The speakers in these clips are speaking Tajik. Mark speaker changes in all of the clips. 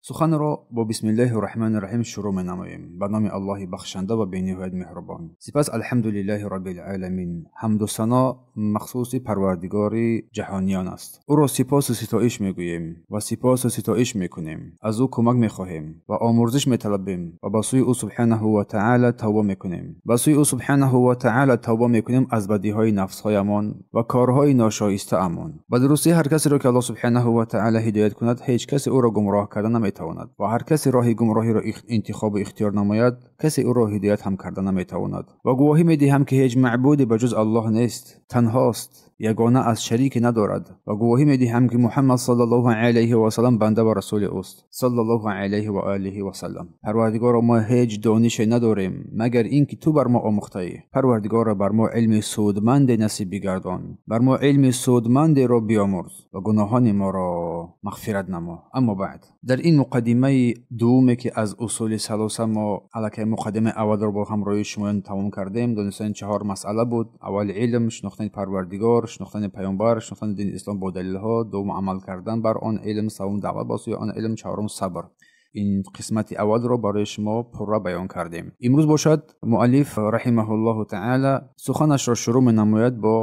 Speaker 1: Суханро бо бисмиллаҳи раҳмони раҳим шурӯъ менамоем. Ба номи Аллоҳи бахшанда ва бениҳоят меҳрубон. Сипас алҳамдулиллаҳи роббил оламин. Ҳамду сано махсуси Парвардигори ҷаҳониён аст. Ӯро сипосу ситоиш мегӯем ва сипосу ситоиш мекунем. Аз ӯ кӯмак мехоҳем ва омӯрзиш металабем ва ба сӯи ӯ субҳанаҳу ва таъала тавба мекунем. Ба сӯи ӯ субҳанаҳу ва таъала тавба мекунем аз бадиҳои нафсҳоямон ва корҳои ношоистаамон. Ба дурустӣ ҳар касеро ки Аллоҳ субҳанаҳу ва таъала ҳидоят кунад, ҳеҷ касе ӯро гумроҳ карда наметавонад ва ҳар касе роҳи гумроҳиро интихобу ихтиёр намояд, касе ӯро ҳидоят ҳам карда наметавонад. Ва гувоҳӣ медиҳам ки ҳеҷ маъбуде ба ҷуз Аллоҳ нест, танҳост, ягона аз шарике надорад. Ва гувоҳӣ медиҳам ки Муҳаммад саллаллоҳу алайҳи васаллам банда ва расули ӯст саллаллоҳу алайҳи ва олиҳи васаллам. Парвардигоро, мо ҳеҷ донише надорем магар ин ки ту бар мо омӯхтаӣ. Парвардигоро, бар мо илми судманде насиб бигардон, бар мо илми судмандеро биомӯрз ва гуноҳони моро мағфират намо. Аммо баъд, дар ин муқаддимаи дуввуме ки аз усули салоса мо аллакай муқаддимаи аввалро бо ҳамроҳии шумоён тамом кардем, донистани чаҳор масъала буд. Аввал илм, шинохтани Парвардигор, шинохтани паёмбар, шинохтани дини ислом бо далелҳо, дуввум амал кардан бар он илм, севум даъват ба сӯи он илм, чаҳорум сабр. Ин қисмати аввалро барои шумо пурра баён кардем. Имрӯз бошад муаллиф раҳимаҳуллоҳу таъала суханашро шурӯъ менамояд бо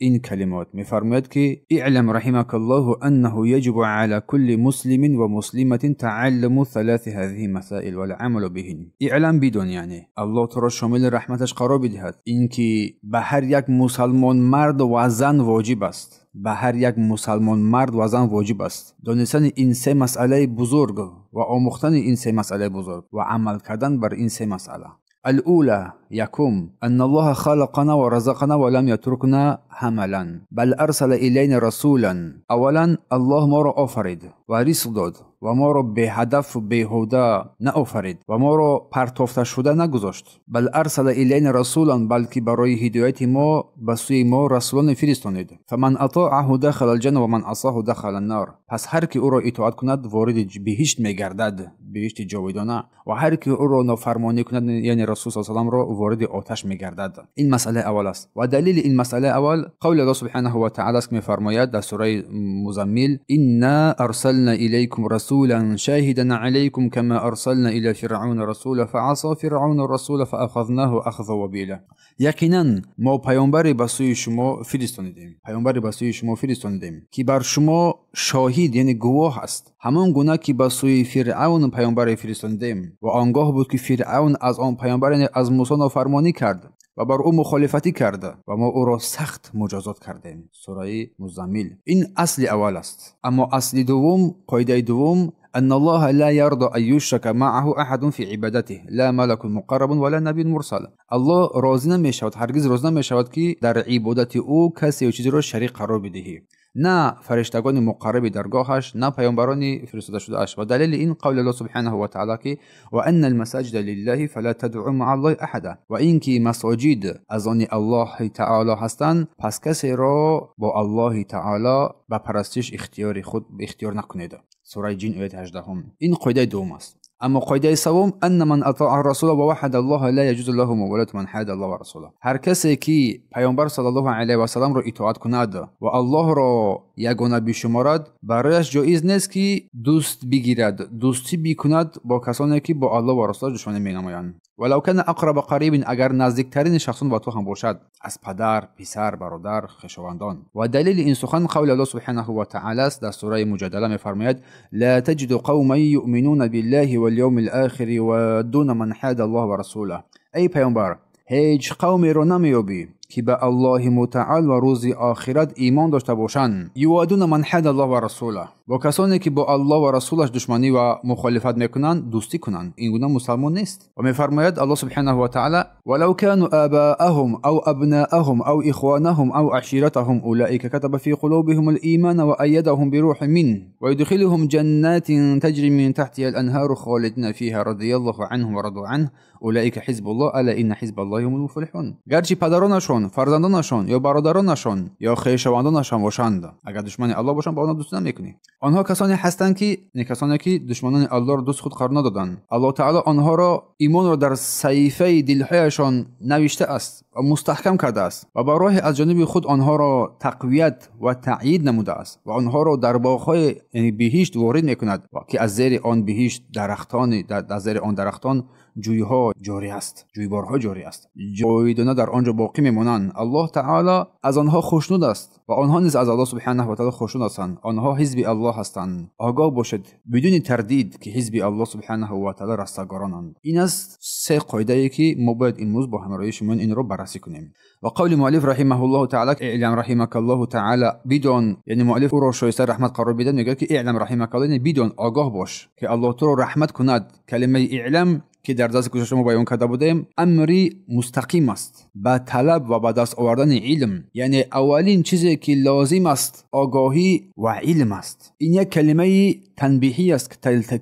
Speaker 1: ин калимот. Мефармояд ки иълам раҳимакаллоҳу аннаҳу яҷибу ала кулли муслимин ва муслиматин тааллуму саласи ҳазиҳи масаил вал амалу биҳин. Иълам бидон, яъне Аллоҳ туро шомили раҳматаш қарор бидиҳад, ин ки ба ҳар як мусалмон мард ва зан воҷиб аст. Ба ҳар як мусалмон мард ва зан воҷиб аст донистани ин се масъалаи бузург ва омӯхтани ин се масъалаи бузург ва амал кардан бар ин се масъала. الأولى يكم أن الله خلقنا ورزقنا ولم يتركنا هملا بل أرسل إلينا رسولا. أولا الله ما را آفرید و رزق داد و ما را به هدف و بیهوده نآفرید و ما را پرتافته شده نگذاشت. بل ارسل الینا رسولا، بلکه برای هدایت ما به سوی ما رسولان فرستانید. فمن اطاعه دخل الجنه و من عصاه دخل النار. پس هر کی او را اطاعت کند وارد بهشت میگردد، بهشت جاودانه، و هر کی او را نافرمانی کند یعنی رسول صلی الله علیه و سلم را وارد آتش میگردد. این مسئله اول است. و دلیل این مسئله اول قول الله سبحانه و تعالی است که میفرماید در سوره مزمل: انا ارسلنا الیکم رسولا شاهدا عليكم كما أرسلنا إلى فرعون رسولا فعصى فرعون الرسول فأخذناه أخذ وبيلا. یقینا ما پیامبری به سوی شما فرستانیدیم، پیامبری به سوی شما فرستانیدیم که بر شما شاهد یعنی گواه است، همان گونه که به سوی فرعون پیامبری فرستانیدیم و آنگاه بود که فرعون از آن پیامبر یعنی از موسی نافرمانی کرد و بر او مخالفتی کرد و ما او را سخت مجازات کردیم. سوره مزمل. این اصل اول است. اما اصل دوم، قاعده دوم، أن الله لا يرضى أن يشرك معه أحد في عبادته لا ملك مقرب ولا نبي مرسل. الله راضی نمیشود، هرگز راضی نمیشود که در عبادت او کسی یا چیزی را شریک قرار بدهی، نه فرشتگان مقرب درگاهش، نه پیامبران فرستاده شده اش. و دلیل این قول الله سبحانه و تعالی که و ان المساجد لله فلا تدعوا مع الله احدا، و اینکه مساجد از آن الله تعالی هستند، پس کسی را با الله تعالی به پرستش اختیار خود اختیار نکنید. سوره جن آیه 18. این قاعده دوم است. اما قاعده سوم، ان من اطاع الرسول و وحد الله لا يجوز له موالاه من حاد الله و رسوله. هر کسی که پیامبر صلی الله علیه و سلم را اطاعت کند و الله را یگانه بشمارد، برایش جایز نیست که دوست بگیرد، دوستی بکند با کسانی که با الله و رسولش دشمنی مینمایند. ولو کان اقرب قریب، اگر نزدیکترین شخصان با تو هم باشد، از پدر، پسر، برادر، خویشاوندان. و دلیل این سخن قول الله سبحانه و تعالی است در سوره مجادله میفرماید: لا تجد قوما یؤمنون بالله واليوم الآخر ودون من حاد الله ورسوله. ای پیامبر، هیچ قومی را نمییابی که به الله متعال و روز آخرت ایمان داشته باشند، یوادون من حد الله و رسوله، با کسانی که با الله و رسولش دشمنی و مخالفت میکنند دوستی کنند. این گونه مسلمان نیست. و میفرماید الله سبحانه و تعالی: ولو كانوا آباءهم او ابناءهم او اخوانهم او عشیرتهم اولئک كتب في قلوبهم الايمان وايدهم بروح منه ويدخلهم جنات تجري من تحتها الانهار خالدين فيها رضي الله عنهم ورضوا عنه اولئک حزب الله الا ان حزب الله هم المفلحون. گرچه پدرانشان модаронашон, фарзандонашон ё бародаронашон ё хешовандонашон бошанд. Агар душмани Аллоҳ бошанд, ба онҳо дӯстӣ намекунӣ. Онҳо касоне ҳастанд ки, яъне касоне ки душманони Аллоҳро дӯст худ қарор надоданд. Аллоҳ таъоло онҳоро имонро дар саҳифаи дилҳояшон навишта аст ва мустаҳкам кардааст ва ба роҳи аз ҷониби худ онҳоро тақвият ва таъйид намудааст ва онҳоро дар боғҳои, яъне биҳишт ворид мекунад, ки аз зери он биҳишт дарахтон, дар зери он дарахтон ҷӯйҳо ҷорӣ аст, ҷӯйборҳо ҷорӣ аст. Ҷовидона дар он ҷо боқӣ мемонанд. Аллоҳ таъоло аз онҳо хушнуд аст ва онҳо низ аз Аллоҳ субҳонаҳу ва таъоло хушнуд ҳастанд. Онҳо ҳизби Аллоҳ ҳастанд. Огоҳ бошед бидуни тардид ки ҳизби Аллоҳ субҳонаҳу ва таъоло растагоронанд. Ин аст се қоидае ки мо бояд имрӯз бо ҳамроҳии шумо инро баррасӣ кунем. Ва қавли муаллиф раҳимаҳуллоҳу таъоло اعلم رحمك الله تعالى, бидон, яъне муаллиф ӯро шоиста раҳмат қарор бидад, мегӯяд ки اعلم رحمك الله, яъне бидон, огоҳ бош ки Аллоҳ туро раҳмат кунад. Калимаи اعلم ки дар дарси гузашта мо баён карда будем, амри мустақим аст ба талаб ва ба даст овардани илм. Яъне аввалин чизе ки лозим аст огоҳӣ ва илм аст. Ин як калимаи танбиҳӣ аст,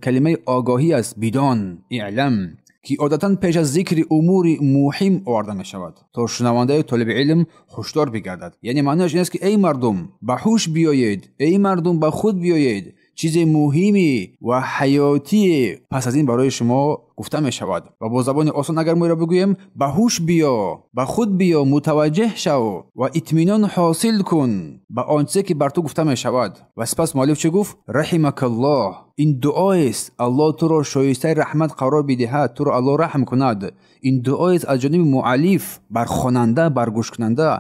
Speaker 1: калимаи огоҳӣ аст. Бидон, اعلم, ки одатан пеш аз зикри умури муҳим оварда мешавад то шунавандаи толиби илм ҳушдор бигардад. Яъне маънояш ин аст ки эй мардум, ба ҳуш биёед, эй мардум, ба худ биёед, чизи муҳими ва ҳаётие пас аз ин барои шумо гуфта мешавад. Ва бо забони осон агар мо инро бигӯем, ба ҳуш биё, ба худ биё, мутаваҷҷеҳ шав ва итминон ҳосил кун ба он чизе ки бар ту гуфта мешавад. Ва сипас муаллиф чӣ гуфт? Раҳимакаллоҳ. Ин дуоест, Аллоҳ туро шоистаи раҳмат қарор бидиҳад, туро Аллоҳ раҳм кунад. Ин дуоест аз ҷониби муаллиф бар хонанда, бар гӯшкунанда.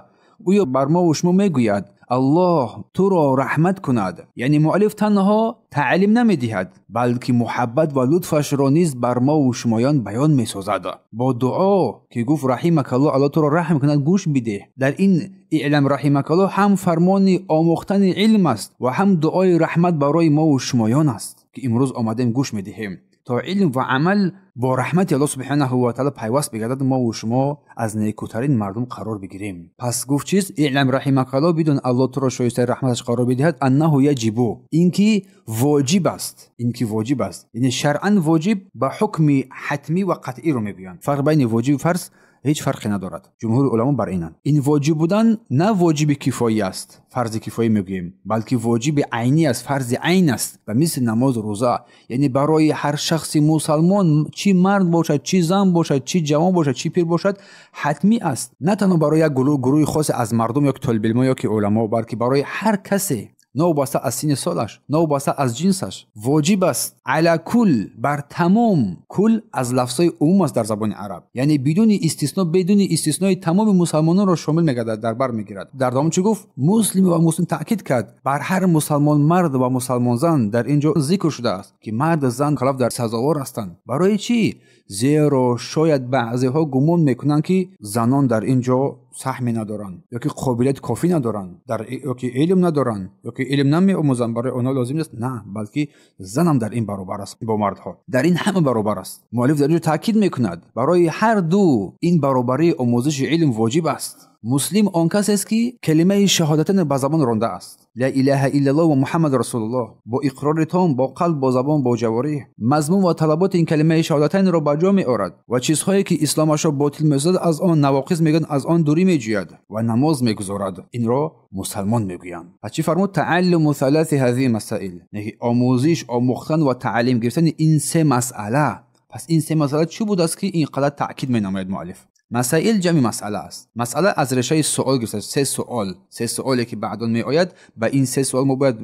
Speaker 1: Гӯё бар мо ва шумо мегӯяд Аллоҳ туро раҳмат кунад. Яъне муаллиф танҳо таълим намедиҳад, балки муҳаббат ва лутфашро низ бар мо ва шумоён баён месозад. Бо дуо ки гуфт раҳимакаллоҳ, Аллоҳ туро раҳм кунад, гӯш бидеҳ. Дар ин اعلم раҳимакаллоҳ ҳам фармони омӯхтани илм аст ва ҳам дуои раҳмат барои мо ва шумоён аст ки имрӯз омадем гӯш медиҳем то илм ва амал бо раҳмати Аллоҳ субҳонаҳу ва таъоло пайваст бигардад, мо ва шумо аз некӯтарин мардум қарор бигирем. Пас гуфт чиз? اعلم раҳимакаллоҳ, бидон Аллоҳ туро шоистаи раҳматаш қарор бидиҳад. Аннаҳу яҷибу, ин ки воҷиб аст, ин ки воҷиб аст, яъне шаръан воҷиб ба ҳукми ҳатмӣ ва қатъиро мегӯянд. Фарқ байни воҷиб фарз ҳеҷ фарқе надорад. Ҷумҳури уламо бар инанд. Ин воҷиб будан на воҷиби кифоӣ аст, фарзи кифоӣ мегӯем, балки воҷиби айнӣ аст, фарзи айн аст, ба мисли намоз, рӯза. Яъне барои ҳар шахси мусалмон, чӣ мард бошад, чӣ зан бошад, чӣ ҷавон бошад, чӣ пир бошад, ҳатмӣ аст. На танҳо барои як гурӯҳи хосе аз мардум ё ки толибилмо ё ки уламо, балки барои ҳар касе новобаста аз синни солаш, новобаста аз ҷинсаш, воҷиб аст. Ала кул, бар тамом. Кул аз лафзҳои умум аст дар забони араб, яъне бидуни истисно, бидуни истиснои тамоми мусалмононро шомил мегардад, дар бар мегирад. Дар давом чӣ гуфт? Муслим ва муслим таъкид кард бар ҳар мусалмон мард ва мусалмон зан. Дар ин ҷо зикр шудааст ки мард зан халаф дар сазовор ҳастанд. Барои чӣ? Зеро шояд баъзеҳо гумон мекунанд ки занон дар ин ҷо саҳме надоранд, ё ки қобилияти кофӣ надоранд, ё ки илм надоранд, ё ки илм намеомӯзанд, барои онҳо лозим нест. На, балки занам дар ин баробар аст бо мардҳо, дар ин ҳама баробар аст. Муаллиф дар ин ҷо таъкид мекунад барои ҳар ду ин баробарии омӯзиши илм воҷиб аст. Муслим он касест ки калимаи шаҳодатан ба забон ронда аст, ла илаҳа иллаллоҳ ва муҳаммад расулуллоҳ, бо иқрори том, бо қалб, бо забон, бо ҷавориҳ мазмун ва талаботи ин калимаи шаҳодатайнро ба ҷо меорад ва чизҳое ки исломашро ботил месозад аз он навоқиз мегӯянд, аз он дурӣ меҷӯяд ва намоз мегузорад. Инро мусалмон мегӯянд. Пас чӣ фармуд? Тааллуму саласи ҳазиҳи масаил, яъне омӯзиш, омӯхтан ва таълим гирифтани ин се масъала. Пас ин се масъала чӣ будааст ки ин қадар таъкид менамояд муаллиф? Масаил ҷамъи масъала аст. Масъала аз решаи суол гирифта аст. Се суол, се суоле ки баъдон меояд, ба ин се суол мо бояд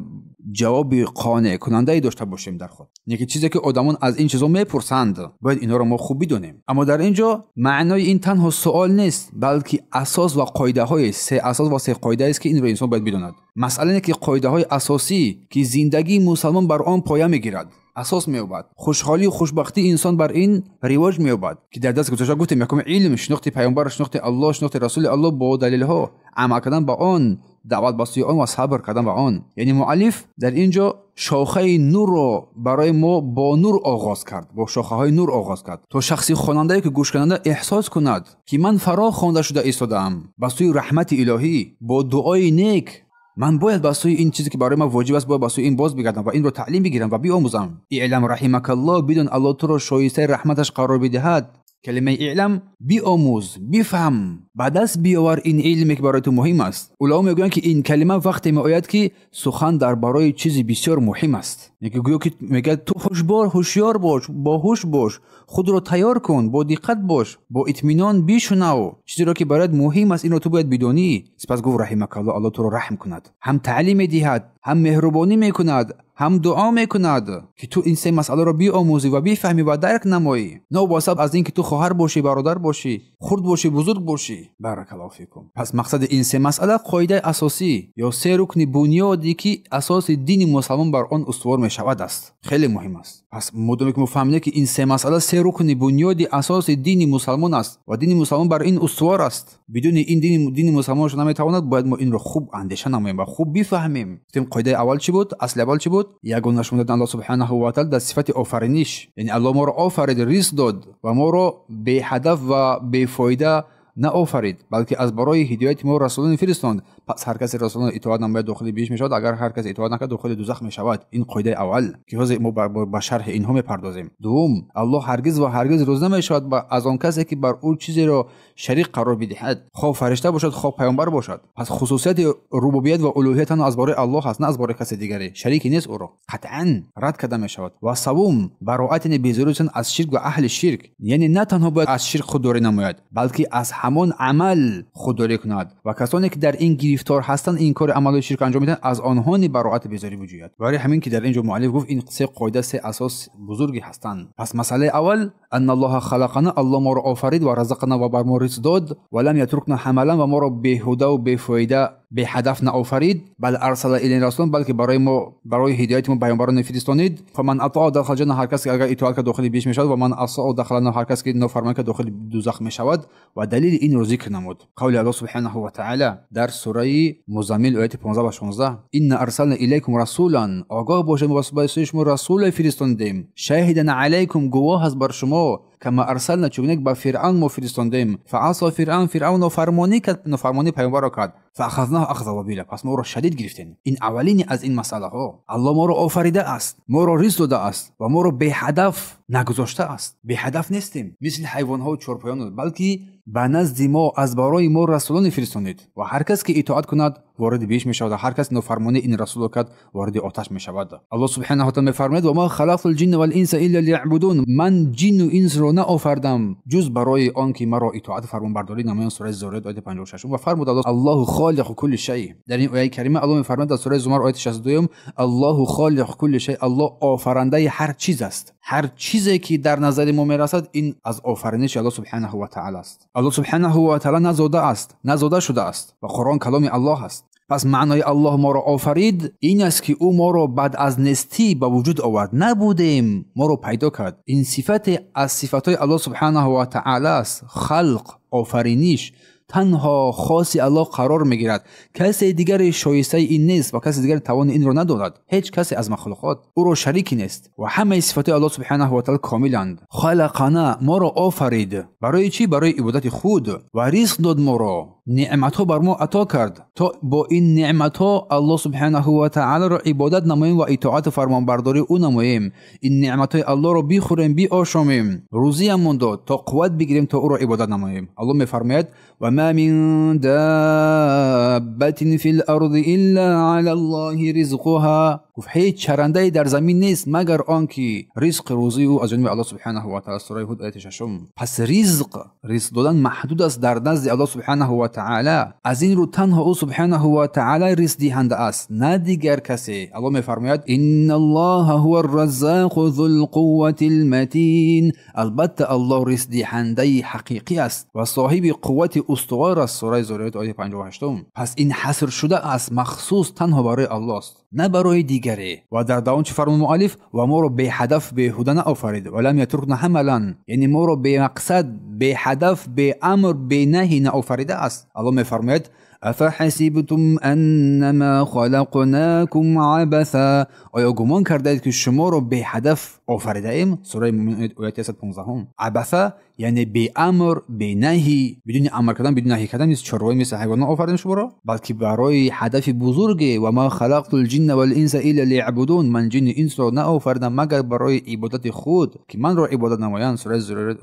Speaker 1: ҷавоби қонеъкунандае дошта бошем дар худ. Яке чизе ки одамон аз ин чизо мепурсанд, бояд инҳоро мо хуб бидонем. Аммо дар ин ҷо маънои ин танҳо суол нест, балки асос ва қоидаҳои се асос ва се қоидаест ки инро инсон бояд бидонад. Масъала ине ки қоидаҳои асосӣ ки зиндагии мусалмон бар он поя мегирад, асос меёбад. Хушҳолӣ ва хушбахтии инсон бар ин ривоҷ меёбад ки дар дарси гузашта гуфтем, якум илм, шинохти паёмбар, шинохти Аллоҳ, шинохти расули Аллоҳ бо далелҳо, амал кардан ба он, даъват ба сӯи он ва сабр кардан ба он. Яъне муаллиф дар ин ҷо шохаи нурро барои мо бо нур оғоз кард, бо шохаҳои нур оғоз кард, то шахси хонандае ки гӯшкунанда эҳсос кунад ки ман фаро хонда шуда истодаам ба сӯи раҳмати илоҳӣ бо дуои нек. Ман бояд ба сӯи ин чизе ки барои ман воҷиб аст, бояд ба сӯи ин боз бигардам ва инро таълим бигирам ва биомӯзам. Иълам раҳимакаллоҳ, бидон Аллоҳ туро шоистаи раҳматаш қарор бидиҳад. Калимаи иълам биомӯз, бифаҳм. Ба даст биёвар ин илме ки барои ту муҳим аст. Уламо мегӯянд ки ин калима вақте меояд ки сухан дар бораи чизи бисёр муҳим аст. Яъне гӯё ки мегӯяд ту ҳушёр бош, боҳуш бош, худро тайёр кун, бо диққат бош, бо итминон бишунав. Чизеро ки бароят муҳим аст инро ту бояд бидонӣ. Сипас гуфт раҳимакаллоҳ, Аллоҳ туро раҳм кунад. Ҳам таълим медиҳад, ҳам меҳрубонӣ мекунад, ҳам дуо мекунад ки ту ин се масъаларо биомӯзӣ ва бифаҳмӣ ва дарк намоӣ. Новобаста аз ин ки ту хоҳар бошӣ, бародар бошӣ, хурд бошӣ, бузург бошӣ. Баракаллоҳу фикум. Пас мақсади ин се масъала қоидаи асосӣ ё се рукни бунёдӣ ки асоси дини мусалмон бар он устувор мешавад аст. Хеле муҳим аст. Пас модоме ки мо фаҳмидем ки ин се масъала се рукни бунёди асоси дини мусалмон аст ва дини мусалмон бар ин устувор аст, бидуни ин дини мусалмон шуда наметавонад, бояд мо инро хуб андеша намоем ва хуб бифаҳмем. Гуфтем қоидаи аввал чӣ буд? Асли аввал чӣ буд? Ягона шумодан Аллоҳ субҳанаҳу ва таъола дар сифати офариниш, яъне Аллоҳ моро офарид, ризқ дод ва моро беҳадаф ва бефоида наофарид, балки аз барои ҳидояти мо расулон фиристонд. Пас ҳар касе расулон итоат намояд дохили биҳишт мешавад, агар ҳар касе итоат накард дохили дӯзах мешавад. Ин қоидаи аввал ки ҳозир мо ба шарҳи инҳо мепардозем. Дуввум, Аллоҳ ҳаргиз ва ҳаргиз розӣ намешавад аз он касе ки бар ӯ чизеро шарик қарор бидиҳад, хоҳ фаришта бошад, хоҳ паёмбар бошад. Пас хусусияти рубубият ва улӯҳият танҳо аз барои Аллоҳ аст, на аз барои касе дигаре. Шарике нест ӯро қатъан рад карда мешавад. Ва саввум, бароат яъне безорӣ аз ширк ва аҳли ширк, яъне на танҳо бояд аз ширк худдорӣ намояд, балки аз ҳамон амал худдорӣ кунад ва касоне ки дар ин гирифтор ҳастанд, ин кори амали ширк анҷом медиҳанд, аз онҳо ни бароат безорӣ биҷӯяд. Барои ҳамин ки дар ин ҷо муаллиф гуфт ин се қоида, се асос бузурге ҳастанд. Пас масъалаи аввал, ан Аллоҳа халақана, Аллоҳ моро офарид ва разақана ва бар мо ризқ дод, ва лам ятрукна ҳамалан ва моро беҳуда ва бефоида, беҳадаф наофарид, бал арсала илайна расулан, балки барои мо, барои ҳидояти мо паёмбарон фиристонид. Фаман атаа дахала ҷанна, ҳар кас ки агар итоат кард дохили биҳишт мешавад, ва ман асаа дахала нар, ҳар кас ки нофармонӣ кард дохили дӯзах мешавад. Ва далели инро зикр намуд қавли Аллоҳ субҳанаҳу ва таъола дар сураи Музаммил ояти 15 ва 16: инна арсална илайкум расулан, огоҳ бошед мо ба сӯи шумо расуле фиристондем, шаҳидан алайкум, гувоҳ аст бар шумо, кама арсална, чунонки ба Фиръавн мо фиристондем, фааса Фиръавн, Фиръавн нофармонӣ кард, нофармонии паёмбарро кард, фаахазнаҳу ахза вабила, пас мо ӯро шадид гирифтем. Ин аввалини аз ин масъалаҳо. Аллоҳ моро офаридааст, моро ризқ додааст ва моро беҳадаф нагузоштааст. Беҳадаф нестем мисли ҳайвонҳо ва чорпоён, балки ба назди мо аз барои мо расулоне фиристонид ва ҳар кас ки итоат кунад вориди биҳишт мешавад ва ҳар кас нофармонии ин расулро кард вориди оташ мешавад. Аллоҳ субҳанаҳу ва таъола мефармояд: ва ма халақтул ҷинна вал инса илла лияъбудун, ман ҷинну инсро наофардам ҷуз барои он ки маро итоат фармонбардорӣ намоянд. Сураи Зориёт ояти 56. Ва фармуд Аллоҳ: Аллоҳу холиқу кулли шай. Дар ин ояи карима Аллоҳ мефармояд дар сураи Зумар ояти 62: Аллоҳу холиқу кулли шай, Аллоҳ офарандаи ҳар чиз аст. Ҳар чизе ки дар назари мо мерасад ин аз офариниши Аллоҳ субҳанаҳу ва таъола аст. Аллоҳ субҳанаҳу ва таъола назода аст, назода шудааст ва Қуръон каломи Аллоҳ аст. Пас маънои Аллоҳ моро офарид ин аст ки ӯ моро баъд аз нестӣ ба вуҷуд овард, набудем, моро пайдо кард. Ин сифате аз сифатҳои Аллоҳ субҳанаҳу ва таъола аст. Халқ, офариниш танҳо хоси Аллоҳ қарор мегирад. Касе дигаре шоистаи ин нест ва касе дигаре тавони инро надорад. Ҳеҷ касе аз махлуқот ӯро шарике нест ва ҳамаи сифатҳои Аллоҳ субҳанаҳу ва таъола комиланд. Халақана, моро офарид. Барои чӣ? Барои ибодати худ. Ва ризқ дод моро, неъматҳо бар мо ато кард то бо ин неъматҳо Аллоҳ субҳанаҳу ва таъоларо ибодат намоем ва итоату фармонбардории ӯ намоем. Ин неъматҳои Аллоҳро бихӯрем, биошомем, рӯзиямон дод то қувват бигирем то ӯро ибодат намоем. Аллоҳ мефармояд: ва ма мин даббатин фил арди илла ала Аллоҳи ризқуҳа. Гуфт ҳеҷ чарандае дар замин нест магар он ки ризқи рӯзии ӯ аз ҷониби Аллоҳ субҳанаҳу ва таъола. Сураи Ҳуд ояти 6. Пас ризқ додан маҳдуд аст дар назди Аллоҳ субҳанаҳу ва таъола. Аз ин рӯ танҳо ӯ субҳанаҳу ва таъола ризқдиҳанда аст, на дигар касе. Аллоҳ мефармояд: инналлоҳа ҳува рраззоқу зул қувватил матин. Албатта Аллоҳ ризқдиҳандаи ҳақиқӣ аст ва соҳиби қуввати устувор аст. Сураи Зориёт ояти 58. Пас ин ҳаср шуда аст, махсус танҳо барои Аллоҳ аст, на барои дигаре. Ва дар давом чӣ фармуд муаллиф? Ва моро беҳадаф, беҳуда наофарид. Ва лам ятрукна ҳамалан, яъне моро бемақсад, беҳадаф, беамр, бенаҳӣ наофаридааст. Аллоҳ мефармояд: афаҳасибтум аннама халақнакум абаса. Оё гумон кардаед ки шуморо беҳадаф офаридаем? Сураи Муъминун ояти 115. Абаса Яъне беамр, бенаҳӣ, бидуни амр кардан, бидуни наҳӣ кардан мисли чорвои, мисли ҳайвонот офаридем шуморо, балки барои ҳадафи бузурге. Ва ма халақту лҷинна вал-инса илла лияъбудун. Ман ҷинну инсро наофаридам магар барои ибодати худ, ки манро ибодат намоянд. Сураи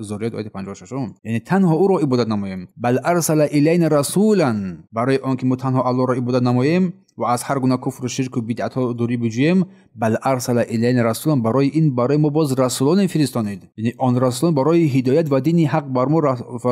Speaker 1: Зориёт ояти 56. Яъне танҳо ӯро ибодат намоем. Бал арсала илайна расулан, барои он ки мо танҳо Аллоҳро ибодат намоем ва аз ҳар гуна куфру ширку бидъатҳо дурӣ биҷӯем. Бал арсала илайна расулан, барои ин барои мо боз расулоне фиристонид. Яъне он расулон барои ҳидоят ва дини ҳақ бар мо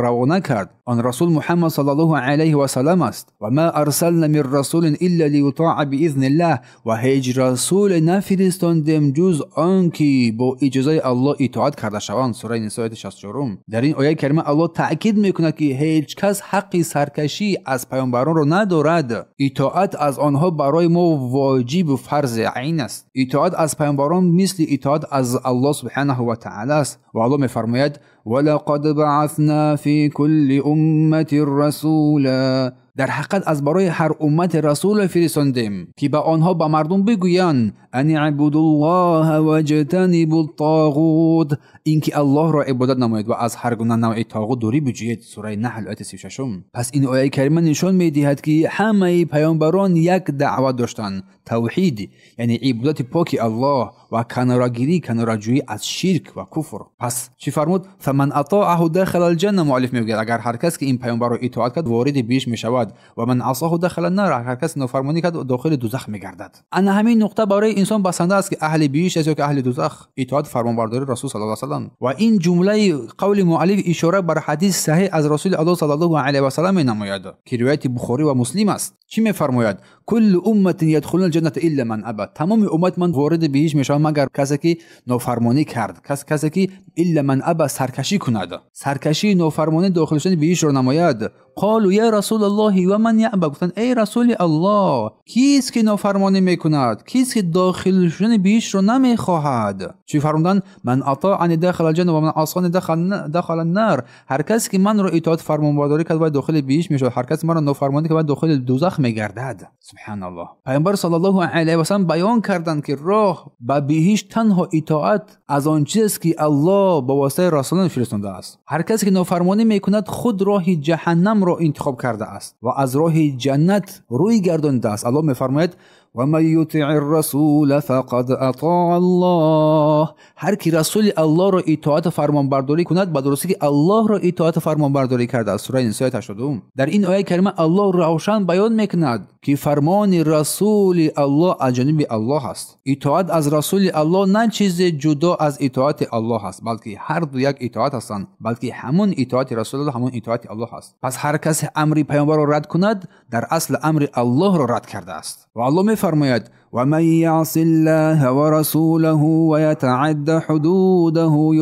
Speaker 1: равона кард. Он расул Муҳаммад саллаллоҳу алайҳи васаллам аст. Ва ма арсална мин расулин илла лиютаа биизниллаҳ, ва ҳеҷ расуле нафиристондем ҷуз он ки бо иҷозаи Аллоҳ итоат карда шаванд. Сураи Нисо ояти 64. Дар ин ояи карима Аллоҳ таъкид мекунад, ки ҳеҷ кас ҳаққи саркашӣ аз паёмбаронро надорад. Итоат аз онҳо барои мо воҷибу фарзи айн аст. Итоат аз паёмбарон мисли итоат аз Аллоҳ субҳанаҳу ва таъала аст. Ва Аллоҳ мефармояд: валақад баъасна фи кулли умматин расула. Дар ҳақиқат аз барои ҳар уммати расуле фиристондем, ки ба онҳо, ба мардум бигӯянд: ан ибудуллоҳа ваҷтанибу ттоғут, ин ки Аллоҳро ибодат намоед ва аз ҳар гуна навъи тоғут дурӣ биҷӯед. Сураи Наҳл ояти 36. Пас ин ояи карима нишон медиҳад, ки ҳамаи паёмбарон як даъват доштанд: тавҳид, яъне ибодати поки Аллоҳ ва канорагирӣ, канораҷӯӣ аз ширк ва куфр. Пас чӣ фармуд? Фаман атоаҳу дахала алҷанна. Муаллиф мегӯяд, агар ҳар кас ки ин паёмбарро итоат кард, вориди биҳишт мешавад. Ва ман асоҳу дахала аннар, ҳар кас нофармонӣ кард, дохили дузах мегардад. Ана ҳамин нуқта барои инсон басанда аст, ки аҳли биҳишт аст ё ки аҳли дузах. Итоат, фармонбардории расул саллаллоҳу алайҳи васаллам. Ва ин ҷумлаи қавли муаллиф ишора бар ҳадиси саҳеҳ аз расули Аллоҳ саллаллоҳу алайҳи васаллам менамояд, ки ривояти Бухорӣ ва Муслим аст. Чӣ мефармояд? Куллу умматин ядхулуна алҷанната илла ман аба. Тамоми уммат ман вориди биҳишт мешаванд магар касе ки нофармонӣ кард, касе ки илла ман аба, саркашӣ кунад. Саркашии нофармонӣ дохил шудани биҳиштро намояд. Қолу я расулаллоҳи ва ман яъба. Гуфтанд: эй расули Аллоҳ, кист ки нофармонӣ мекунад, кист ки дохил шудани биҳиштро намехоҳад? Чӣ фармуданд? Ман атоани дахала алҷанна ва ман асани дахала аннар. Ҳар касе ки манро итоат фармонбардорӣ кард, вай дохили биҳишт мешавад. Ҳар касе маро нофармонӣ кард, вай дохили дузах мегардад. Субҳаналлоҳ. Паёмбар саллаллоҳу алайҳи васаллам баён карданд, ки роҳ ба биҳишт танҳо итоат аз он чизест, ки Аллоҳ ба воситаи расулон фиристодааст. Ҳар касе ки нофармонӣ мекунад, худ роҳи ҷаҳаннамро интихоб кардааст ва аз роҳи ҷаннат рӯй гардонидааст. Аллоҳ мефармояд: ва ман ютиъи ррасула фақад атоа Аллоҳ. Ҳар ки расули Аллоҳро итоату фармонбардорӣ кунад, ба дурустӣ ки Аллоҳро итоату фармонбардорӣ кардааст. Сураи Нисо ояти 82. Дар ин ояи карима Аллоҳ равшан баён мекунад, ки фармони расули Аллоҳ аз ҷониби Аллоҳ аст. Итоат аз расули Аллоҳ на чизе ҷудо аз итоати Аллоҳ аст, балки ҳар ду як итоат ҳастанд, балки ҳамон итоати расули Аллоҳ ҳамон итоати Аллоҳ аст. Пас ҳар касе амри паёмбарро рад кунад, дар асл амри Аллоҳро рад кардааст. Ва Аллоҳ мефармояд: ва ман яъси ллоҳа ва расулаҳу ва ятаъадда ҳудудаҳу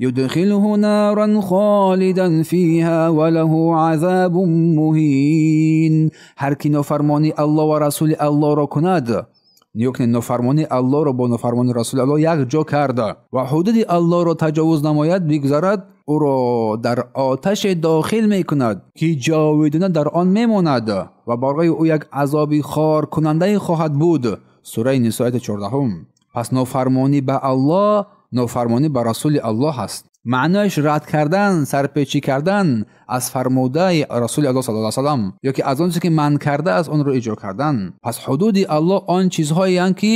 Speaker 1: юдхилҳу наран холидан фиҳа ва лаҳу азабун муҳин. Ҳар ки нофармонии Аллоҳ ва расули Аллоҳро кунад, нигоҳ кунед, нофармонии Аллоҳро бо нофармонии расули Аллоҳ якҷо карда ва ҳудуди Аллоҳро таҷовуз намояд, бигзарад, ӯро дар оташе дохил мекунад, ки ҷовидона дар он мемонад ва барои ӯ як азоби хоркунандае хоҳад буд. Сураи Нисо ояти 14. Пас нофармонӣ ба Аллоҳ нофармонӣ ба расули Аллоҳ аст. Маънояш рад кардан, сарпечӣ кардан аз фармудаи расули Аллоҳ саллаллоҳу алайҳи васаллам ё ки аз он чизе ки манъ кардааст онро иҷро кардан. Пас ҳудуди Аллоҳ он чизҳоеанд, ки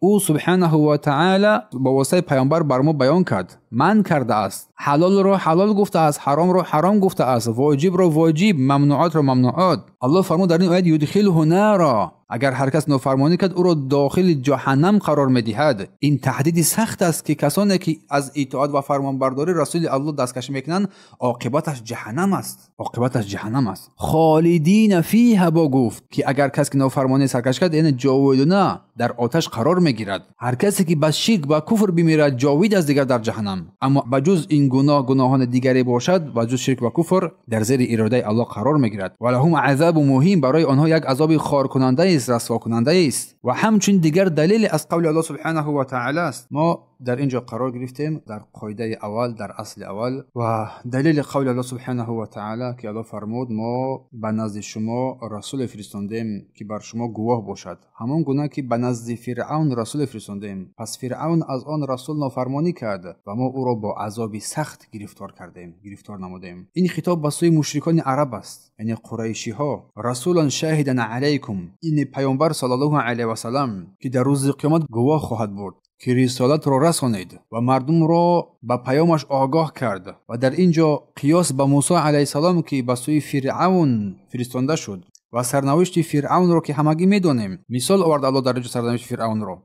Speaker 1: ӯ субҳанаҳу ва таъала ба воситаи паёмбар бар мо баён кард, манъ кардааст. Ҳалолро ҳалол гуфтааст, ҳаромро ҳаром гуфтааст, воҷибро воҷиб, мамнуотро мамнуот. Аллоҳ фармуд дар ин оят: юдхилҳу нара. Агар ҳар кас нофармонӣ кард, ӯро дохили ҷаҳаннам қарор медиҳад. Ин таҳдиди сахт аст, ки касоне ки аз итоат ва фармонбардории расули Аллоҳ дасткашӣ мекунанд, оқибаташ ҷаҳаннам аст. Оқибаташ ҷаҳаннам аст. Холидина фиҳа бо гуфт, ки агар кас ки нофармонӣ саркаш кард, яъне ҷовидона дар оташ қарор мегирад. Ҳар касе ки ба ширк ва куфр бимирад, ҷовид аст дигар дар ҷаҳаннам. Аммо ба ҷуз ин гуноҳ гуноҳони дигаре бошад, ба ҷуз ширк ва куфр, дар зери иродаи Аллоҳ қарор мегирад. Ва лаҳум азабу муҳин, барои онҳо як азоби хоркунанда аст, расвокунанда аст. Ва ҳамчун дигар далеле аз қавли Аллоҳ субҳанаҳу ва таъала аст. Мо дар ин ҷо қарор гирифтем дар қоидаи аввал, дар асли аввал ва далели қавли Аллоҳ субҳанаҳу ва таъала, ки Аллоҳ фармуд: мо ба назди шумо расуле фиристондем, ки бар шумо гувоҳ бошад, ҳамон гуна ки ба назди Фиръавн расуле фиристондем. Пас Фиръавн аз он расул нофармонӣ кард ва мо ӯро бо азоби сахт гирифтор кардем, гирифтор намудем. Ин хитоб ба сӯи мушрикони араб аст, яъне қурайшиҳо. Расулан шаҳидан алайкум, ин паёмбар саллаллоҳу алайҳи васаллам, ки дар рӯзи қиёмат гувоҳ хоҳад бурд, ки рисолатро расонид ва мардумро ба паёмаш огоҳ кард. Ва дар ин ҷо қиёс ба Мусо алайҳиссалом, ки ба сӯи Фиръавн фиристонда шуд ва сарнавишти Фиръавнро, ки ҳамагӣ медонем, мисол овард Аллоҳ дар ин ҷо сарнавишти Фиръавнро,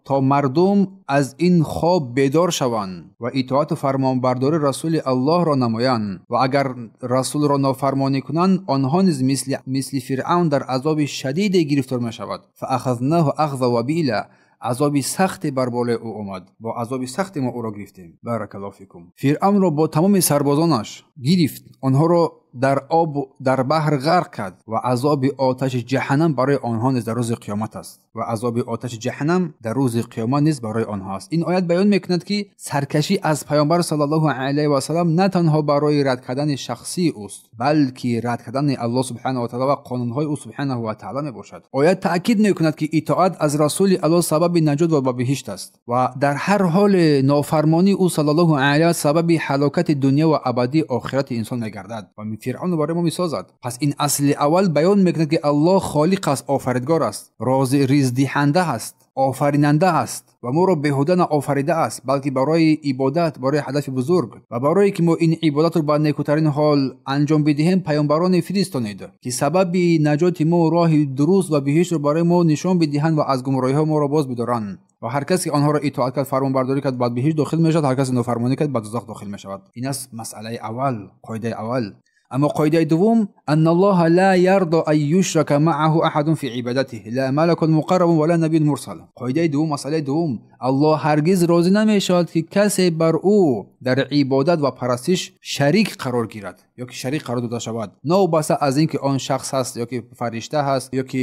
Speaker 1: то мардум аз ин хоб бедор шаванд ва итоату фармонбардории расули Аллоҳро намоянд. Ва агар расулро нофармонӣ кунанд, онҳо низ мисли Фиръавн дар азоби шадиде гирифтор мешавад. фаахазнаҳу ахза вабила, азоби сахте бар болои ӯ омад, бо азоби сахте мо ӯро гирифтем. Баракаллоҳу фикум. Фиръавнро бо тамоми сарбозонаш гирифт, онҳоро дар об, дар баҳр ғарқ кард ва азоби оташи ҷаҳаннам барои онҳо низ дар рӯзи қиёмат аст. Ва азоби оташи ҷаҳаннам дар рӯзи қиёмат низ барои онҳо аст. Ин оят баён мекунад, ки саркашӣ аз паёмбар саллаллоҳу алайҳи васаллам на танҳо барои рад кардани шахсии ӯст, балки рад кардани Аллоҳ субҳанаҳу ва таъала ва қонунҳои ӯ субҳанаҳу ва таъала мебошад. Оят таъкид мекунад, ки итоат аз расули Аллоҳ сабаби наҷот ва ба биҳишт аст ва дар ҳар ҳол нофармонии ӯ саллаллоҳу алайҳи ва сабаби ҳалокати дунё ва абадии охирати инсон мегардад ва Фиръавн барои мо месозад. Пас ин асли аввал баён мекунад, ки Аллоҳ холиқ аст, офаридгор аст, рози ризқдиҳанда аст, офаринанда аст ва моро беҳуда наофарида аст, балки барои ибодат, барои ҳадафи бузург ва барое ки мо ин ибодатро ба некӯтарин ҳол анҷом бидиҳем, паёмбароне фиристонид, ки сабаби наҷоти мо роҳи дуруст ва биҳиштро барои мо нишон бидиҳанд ва аз гумроҳиҳо моро боз бидоранд. Ва ҳар кас ки онҳоро итоат кард, фармонбардорӣ кард, ба биҳишт дохил мешавад, ҳар касе нофармонӣ кард, ба дӯзах дохил мешавад. Ин аст масъалаи аввал, қоидаи аввал. Аммо қоидаи дуввум: анна Аллоҳа ла ярдо ан юшрака маъаҳу аҳадун фи ибадатиҳ ла малакун муқаррабун ва ла набийюн мурсал. Қоидаи дуввум, масъалаи дуввум: Аллоҳ ҳаргиз розӣ намешавад, ки касе бар ӯ дар ибодат ва парастиш шарик қарор гирад ё ки шарик қарор дода шавад, новобаста аз ин ки он шахс ҳаст ё ки фаришта ҳаст ё ки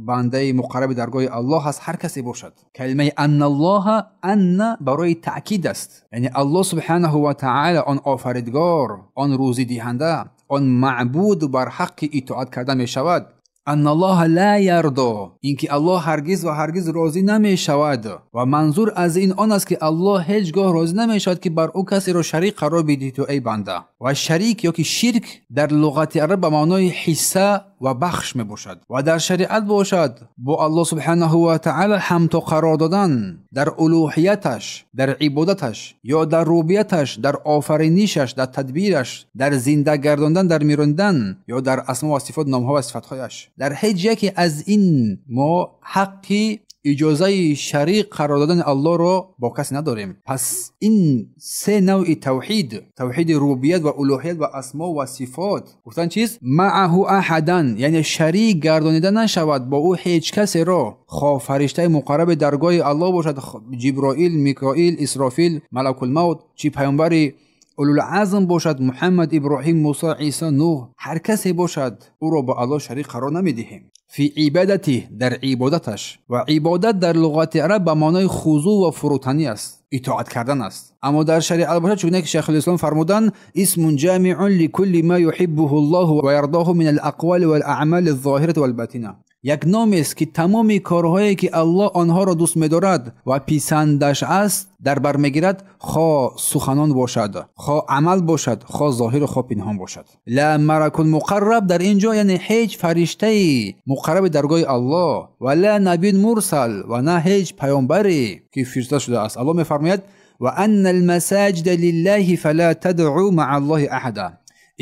Speaker 1: бандаи муқарраби даргоҳи Аллоҳ ҳаст, ҳар касе бошад. Калимаи анналлоҳа анна барои таъкид аст, яъне Аллоҳ субҳанаҳу ва таъала, он офаридгор, он рӯзидиҳанда, он маъбуд бар ҳаққи итоат карда мешавад. Анналлоҳа ла ярдо, ин ки Аллоҳ ҳаргиз ва ҳаргиз розӣ намешавад. Ва манзур аз ин он аст, ки Аллоҳ ҳеҷ гоҳ розӣ намешавад, ки бар ӯ касеро шарик қарор бидиҳӣ ту эй банда. Ва шарик ё ки ширк дар луғати араб ба маънои ҳисса ва бахш мебошад ва дар шариат бошад бо Аллоҳ субҳанаҳу ва таъала ҳамто қарор додан дар улӯҳияташ, дар ибодаташ ё дар рубубияташ, дар офаринишаш, дар тадбираш, дар зинда гардондан, дар мирондан ё дар асмо ва сифот, номҳо ва сифатҳояш. Дар ҳеҷ яке аз ин мо ҳаққи иҷозаи шарик қарор додани Аллоҳро бо касе надорем. Пас ин се навъи тавҳид, тавҳиди рубубият ва улӯҳият ва асмо ва сифот, гуфтан чиз маъаҳу аҳадан, яъне шарик гардонида нашавад бо ӯ ҳеҷ касеро, хоҳ фариштаи муқарраби даргоҳи Аллоҳ бошад, Ҷиброил, Микоил, Исрофил, Малакулмавт, чи паёмбари улулазм бошад, Муҳаммад, Иброҳим, Мусо, Исо, Нуҳ, ҳар касе бошад, ӯро бо Аллоҳ шарик қарор намедиҳем. Фи ибадатиҳ, дар ибодаташ. Ва ибодат дар луғати араб ба маънои хузӯъ ва фурӯтанӣ аст, итоат кардан аст. Аммо дар шариат бошад, чуноне ки Шайхулислом фармуданд: исмун ҷамиун ликулли ма юҳиббуҳу Аллоҳу ва ярдоҳу мин алақвали валаъмали зоҳирати валботина. Як номест, ки тамоми корҳое ки Аллоҳ онҳоро дӯст медорад ва писандаш аст дар бар мегирад, хо суханон бошад, хо амал бошад, хо зоҳиру хо пинҳон бошад. Ла малакун муқарраб дар ин ҷо яъне ҳеҷ фариштаи муқарраби даргоҳи Аллоҳ ва ла набийюн мурсал ва на ҳеҷ паёмбаре ки фиристода шудааст. Аллоҳ мефармояд: ва анна алмасаҷида лиллаҳи фала тадъу маа Аллоҳи аҳада.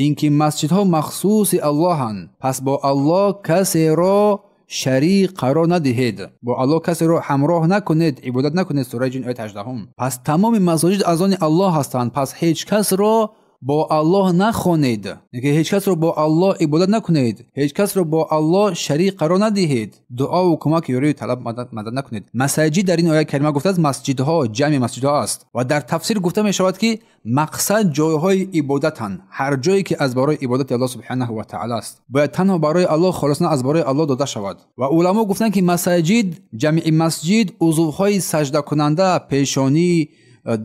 Speaker 1: Ин ки масҷидҳо махсуси Аллоҳанд, пас бо Аллоҳ касеро шарик қарор надиҳед, бо Аллоҳ касеро ҳамроҳ накунед, ибодат накунед. Сураи Ҷин ояти 18. Пас тамоми масоҷид аз они Аллоҳ ҳастанд, пас ҳеҷ касро бо Аллоҳ нахонед, яъне ҳеҷ касро бо Аллоҳ ибодат накунед, ҳеҷ касро бо Аллоҳ шарик қарор надиҳед, дуо ва кӯмак ёрӣ талаб мадад накунед. Масаҷид дар ин ояи карима гуфта аст масҷидҳо, ҷамъи масҷидҳо аст ва дар тафсир гуфта мешавад ки мақсад ҷойҳои ибодатанд. Ҳар ҷое ки аз барои ибодати Аллоҳ субҳанаҳу ва таъоло аст, бояд танҳо барои Аллоҳ холисона аз барои Аллоҳ дода шавад. Ва уламо гуфтанд ки масаҷид, ҷамъи масҷид, узвҳои саҷдакунанда, пешонӣ,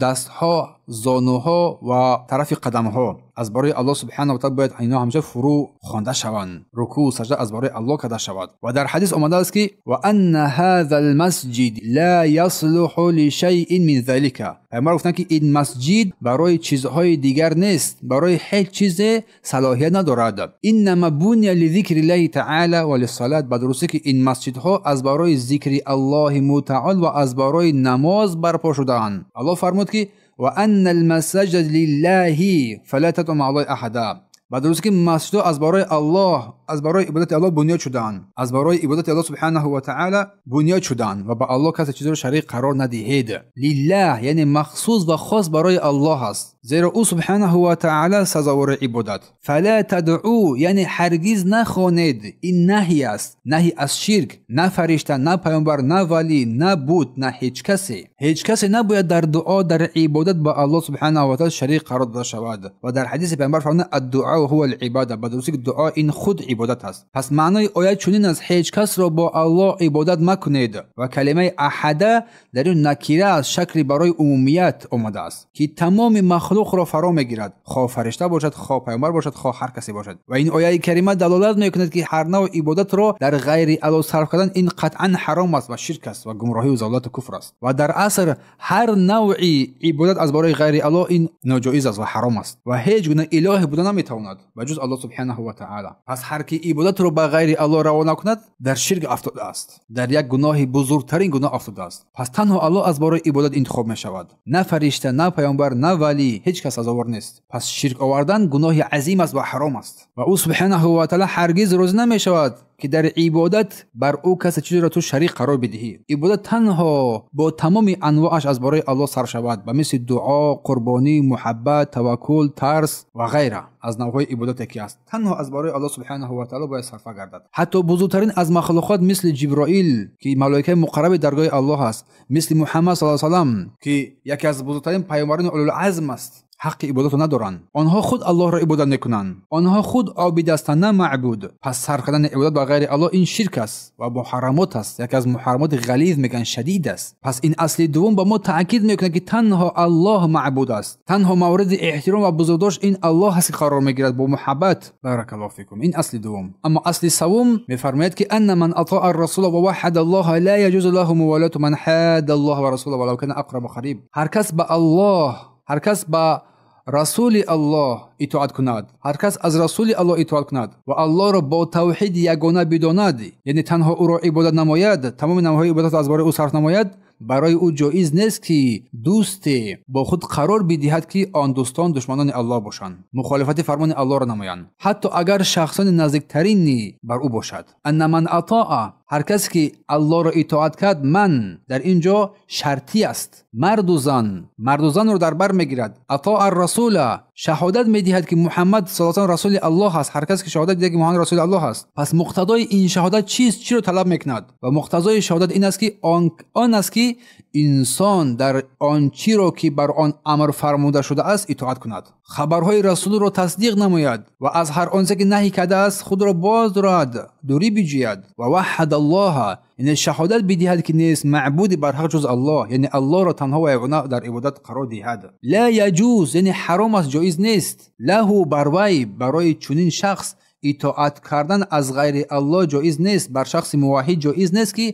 Speaker 1: дастҳо, зонуҳо ва тарафи қадамҳо аз барои Аллоҳ субҳанаҳу ва таъоло бояд инҳо ҳамеша фурӯ хонда шаванд. Рукӯъ, саҷда аз барои Аллоҳ карда шавад. Ва дар ҳадис омадааст ки ва анна ҳазал масҷид ла яслуҳу лишайин мин залика. Пайғамбар гуфтанд ки ин масҷид барои чизҳои дигар нест, барои ҳеҷ чизе салоҳият надорад. Иннама буния лизикри ллаҳи таъала ва лиссалат. Ба дурустӣ ки ин масҷидҳо аз барои зикри Аллоҳи мутаол ва аз барои намоз барпо шудаанд. Аллоҳ фармуд ки ва анна алмасаҷида лиллаҳи фала тадъу маъа аллоҳи аҳада. Ба дурустӣ ки масҷидҳо аз барои Аллоҳ, аз барои ибодати Аллоҳ бунёд шудаанд, аз барои ибодати Аллоҳ субҳанаҳу ва таъала бунёд шудаанд ва ба Аллоҳ касе чизеро шарик қарор надиҳед. Лиллаҳ яъне махсус ва хос барои Аллоҳ аст, зеро ӯ субҳанаҳу ва таъала сазовори ибодат. Фала тадъу яъне ҳаргиз нахонед. Ин наҳй аст, наҳй аз ширк. На фаришта, на паёмбар, на валӣ, на бут, на ҳеҷ касе. Ҳеҷ касе набояд дар дуо, дар ибодат ба Аллоҳ субҳанаҳу ва таъала шарик қарор дода шавад. Ва дар ҳадиси паёмбар фармуданд аддуа ҳува ал-ибода. Ба дурустӣ ки дуо ин худ ибодат аст. Пас маънои оят чунин аст: ҳеҷ касро бо Аллоҳ ибодат макунед. Ва калимаи аҳада дар ин накира аз шакли барои умумият омадааст ки тамоми махлуқро фаро мегирад, хоҳ фаришта бошад, хоҳ паёмбар бошад, хоҳ ҳар касе бошад. Ва ин ояи карима далолат мекунад ки ҳар навъ ибодатро дар ғайри Аллоҳ сарф кардан ин қатъан ҳаром аст ва ширк аст ва гумроҳӣ ва залолат ва куфр аст. Ва дар аср ҳар навъи ибодат аз барои ғайри Аллоҳ ин ноҷоиз аст ва ҳаром аст ва ҳеҷ гуна илоҳе буда наметавонад ба ҷуз Аллоҳ субҳанаҳу ва таъала. Пас ҳар ки ибодатро ба ғайри Аллоҳ равона кунад, дар ширк афтодааст, дар як гуноҳи бузургтарин гуноҳ афтодааст. Пас танҳо Аллоҳ аз барои ибодат интихоб мешавад, на фаришта, на паёмбар, на валӣ, ҳеҷ кас сазовор нест. Пас ширк овардан гуноҳи азим аст ва ҳаром аст ва ӯ субҳанаҳу ва таъала ҳаргиз розӣ намешавад ки дар ибодат бар ӯ касе чизеро ту шарик қарор бидиҳӣ. Ибодат танҳо бо тамоми анвоаш аз барои Аллоҳ сар шавад, ба мисли дуо, қурбонӣ, муҳаббат, таваккул, тарс ва ғайра аз навъҳои ибодате ки аст, танҳо аз барои Аллоҳ субҳанаҳу ва таъала бояд сарфа гардад. Ҳатто бузургтарин аз махлуқот мисли Ҷиброил ки малоикаи муқарраби даргоҳи Аллоҳ аст, мисли Муҳаммад саллаллоҳу алайҳи васаллам ки яке аз бузургтарин паёмбарони улулазм аст, ҳаққи ибодатро надоранд. Онҳо худ Аллоҳро ибодат мекунанд, онҳо худ обид ҳастанд, на маъбуд. Пас сарф кардани ибодат ба ғайри Аллоҳ ин ширк аст ва муҳаррамот аст, яке аз муҳаррамоти ғализ мегӯянд, шадид аст. Пас ин асли дуввум ба мо таъкид мекунад ки танҳо Аллоҳ маъбуд аст, танҳо мавриди эҳтиром ва бузургдошт ин Аллоҳ аст ки қарор мегирад бо муҳаббат. Баракаллоҳу фикум. Ин асли дуввум. Аммо асли севум мефармояд ки анна ман атоа ар-расула ва ваҳада Аллоҳа ла яҷузу лаҳу мувалату ман ҳадда Аллоҳа ва расулаҳу валав кана ақраба қариб. Ҳар кас ба Аллоҳ, ҳар кас ба расули Аллоҳ итоат кунад, ҳар кас аз расули Аллоҳ итоат кунад ва Аллоҳро бо тавҳиди ягона бидонад, яъне танҳо ӯро ибодат намояд, тамоми навъҳои ибодатро аз барои ӯ сарф намояд, барои ӯ ҷоиз нест ки дӯсте бо худ қарор бидиҳад ки он дӯстон душманони Аллоҳ бошанд, мухолифати фармони Аллоҳро намоянд, ҳатто агар шахсони наздиктарини бар ӯ бошад. Анна ман атоа, ҳар касе ки Аллоҳро итоат кард, ман дар ин ҷо шартӣ аст, марду зан, марду занро дар бар мегирад. Атоа ар-расула, шаҳодат медиҳад ки Муҳаммад саллаллоҳу алайҳи васаллам расули Аллоҳ аст. Ҳар касе ки шаҳодат медиҳад ки Муҳаммад расули Аллоҳ аст, пас муқтадои ин шаҳодат чист? Чиро талаб мекунад? Ва муқтазои шаҳодат ин аст ки он аст ки инсон дар он чиро ки бар он амр фармуда шудааст итоат кунад, хабарҳои расулро тасдиқ намояд ва аз ҳар онче ки наҳй кардааст худро боз дорад, дурӣ биҷӯяд. Ва ваҳада Аллоҳа, яъне шаҳодат бидиҳад ки нест маъбуди барҳақ ҷуз Аллоҳ, яъне Аллоҳро танҳо ва ягона дар ибодат қарор диҳад. Ла яҷуз, яъне ҳаром аст, ҷоиз нест. Лаҳу, бар вай, барои чунин шахс итоат кардан аз ғайри Аллоҳ ҷоиз нест. Бар шахси муваҳҳид ҷоиз нест ки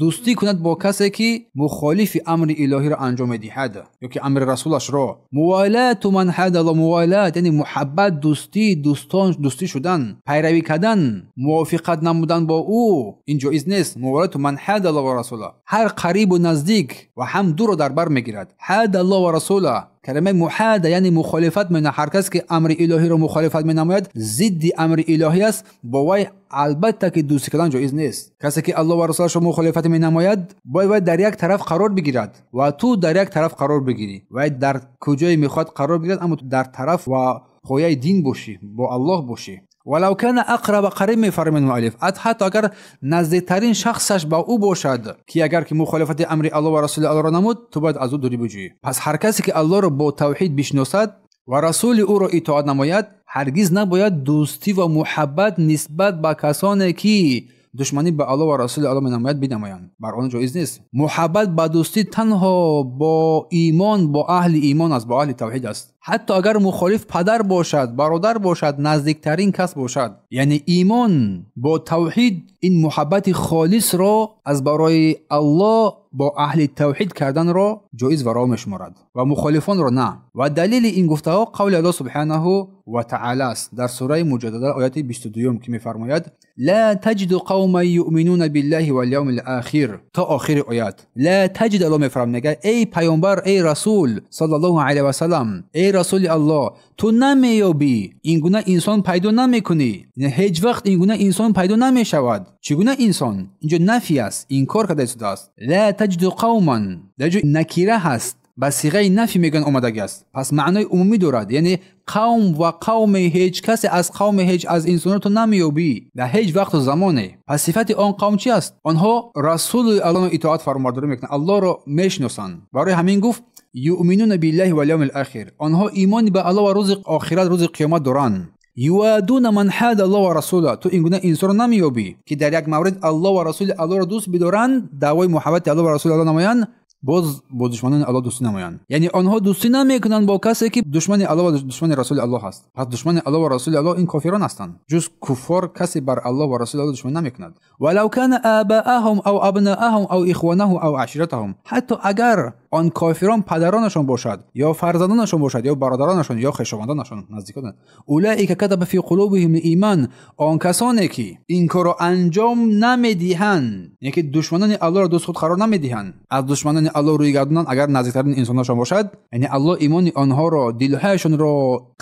Speaker 1: дӯстӣ кунад бо касе ки мухолифи амри илоҳиро анҷом медиҳад ё ки амри расулашро. Мувалату ман ҳада Аллоҳ, мувалат яъне муҳаббат, дӯстӣ, дӯстон, дӯстӣ шудан, пайравӣ кардан, мувофиқат намудан бо ӯ ин ҷоиз нест. Мувалату ман ҳада Аллоҳ ва расула, ҳар қарибу наздик ва ҳам дуро дар бар мегирад. Ҳада Аллоҳ ва расула, Калимаи муҳада яъне мухолифат менамояд. Ҳар кас ки амри илоҳиро мухолифат менамояд, зидди амри илоҳӣ аст, бо вай албатта ки дӯстӣ кардан ҷоиз нест. Касе ки Аллоҳ ва расулашро мухолифат менамояд, бояд вай дар як тараф қарор бигирад ва ту дар як тараф қарор бигирӣ. Вай дар куҷое мехоҳад қарор бигирад, аммо ту дар тараф ва пояи дин бошӣ, бо Аллоҳ бошӣ. Валав кана ақраба қариб, мефармояд муаллиф, ҳатто агар наздиктарин шахсаш ба ӯ бошад, ки агар ки мухолифати амри Аллоҳ ва расули Аллоҳро намуд, ту бояд аз ӯ дурӣ биҷӯӣ. Пас ҳар касе ки Аллоҳро бо тавҳид бишносад ва расули ӯро итоат намояд, ҳаргиз набояд дӯстӣ ва муҳаббат нисбат ба касоне ки душманӣ ба Аллоҳ ва расули Аллоҳ менамояд бинамоянд. Бар он ҷоиз нест. Муҳаббат ба дӯстӣ танҳо бо имон, бо аҳли имон аст, бо аҳли тавҳид аст. Ҳатто агар мухолиф падар бошад, бародар бошад, наздиктарин кас бошад. Яъне имон бо тавҳид ин муҳаббати холисро аз барои Аллоҳ бо аҳли тавҳид карданро ҷоиз ва раво мешуморад ва мухолифонро на. Ва далели ин гуфтаҳо қавли Аллоҳ субҳанаҳу ва таъала аст дар сураи Муҷодала ояти 22 ки мефармояд: ла таҷиду қавман юъминуна биллаҳи вал явмил охир, то охири оят. Ла таҷид, Аллоҳ мефармояд, мегӯяд: эй паёмбар, эй расул саллаллоҳу алайҳи васаллам, эй расули Аллоҳ, ту намеёбӣ, ин гуна инсон пайдо намекунӣ, ҳеҷ вақт ин гуна инсон пайдо намешавад. Чӣ гуна инсон? Инҷо нафи аст, инкор карда истодааст. Ла таҷиду қавман, дар ҷо накира ҳаст, ба сиғаи нафи мегӯянд омадагӣ аст. Пас маънои умумӣ дорад, яъне қавм ва қавме, ҳеҷ касе аз қавме, ҳеҷ аз инсонро ту намеёбӣ дар ҳеҷ вақту замоне. Пас сифати он қавм чи аст? Онҳо расули Аллоҳро итоат фармонбардорӣ мекунанд, Аллоҳро мешиносанд. Барои ҳамин гуфт: юъминуна биллаҳи вал явмил охир, онҳо имони ба Аллоҳ ва рӯзи охират, рӯзи қиёмат доранд. Юадуна ман ҳада Аллоҳ ва расула, ту ин гуна инсонро намеёбӣ ки дар як маврид Аллоҳ ва расули Аллоҳро дӯст бидоранд, даъвои муҳаббати Аллоҳ ва расули Аллоҳ намоянд, боз бо душманони Аллоҳ дӯстӣ намоянд. Яъне онҳо дӯстӣ намекунанд бо касе ки душмани Аллоҳ ва душмани расули Аллоҳ аст. Пас душмани Аллоҳ ва расули Аллоҳ ин кофирон ҳастанд. Ҷуз куффор касе бар Аллоҳ ва расули Аллоҳ душманӣ намекунад. Валав кана абаахум ав абнаахум ав ихванаҳум ав аширатаҳум, ҳатто агар он кофирон падаронашон бошад, ё фарзандонашон бошад, ё бародаронашон, ё хешовандонашон, наздикон. Улаика катаба фи қулубиҳим иман, он касоне ки ин корро анҷом намедиҳанд, яъне ки душманони Аллоҳро дӯст худ қарор намедиҳанд, аз душманони Аллоҳ рӯй гардонанд, агар наздиктарин инсонашон бошад, яъне Аллоҳ имони онҳоро, дилҳояшонро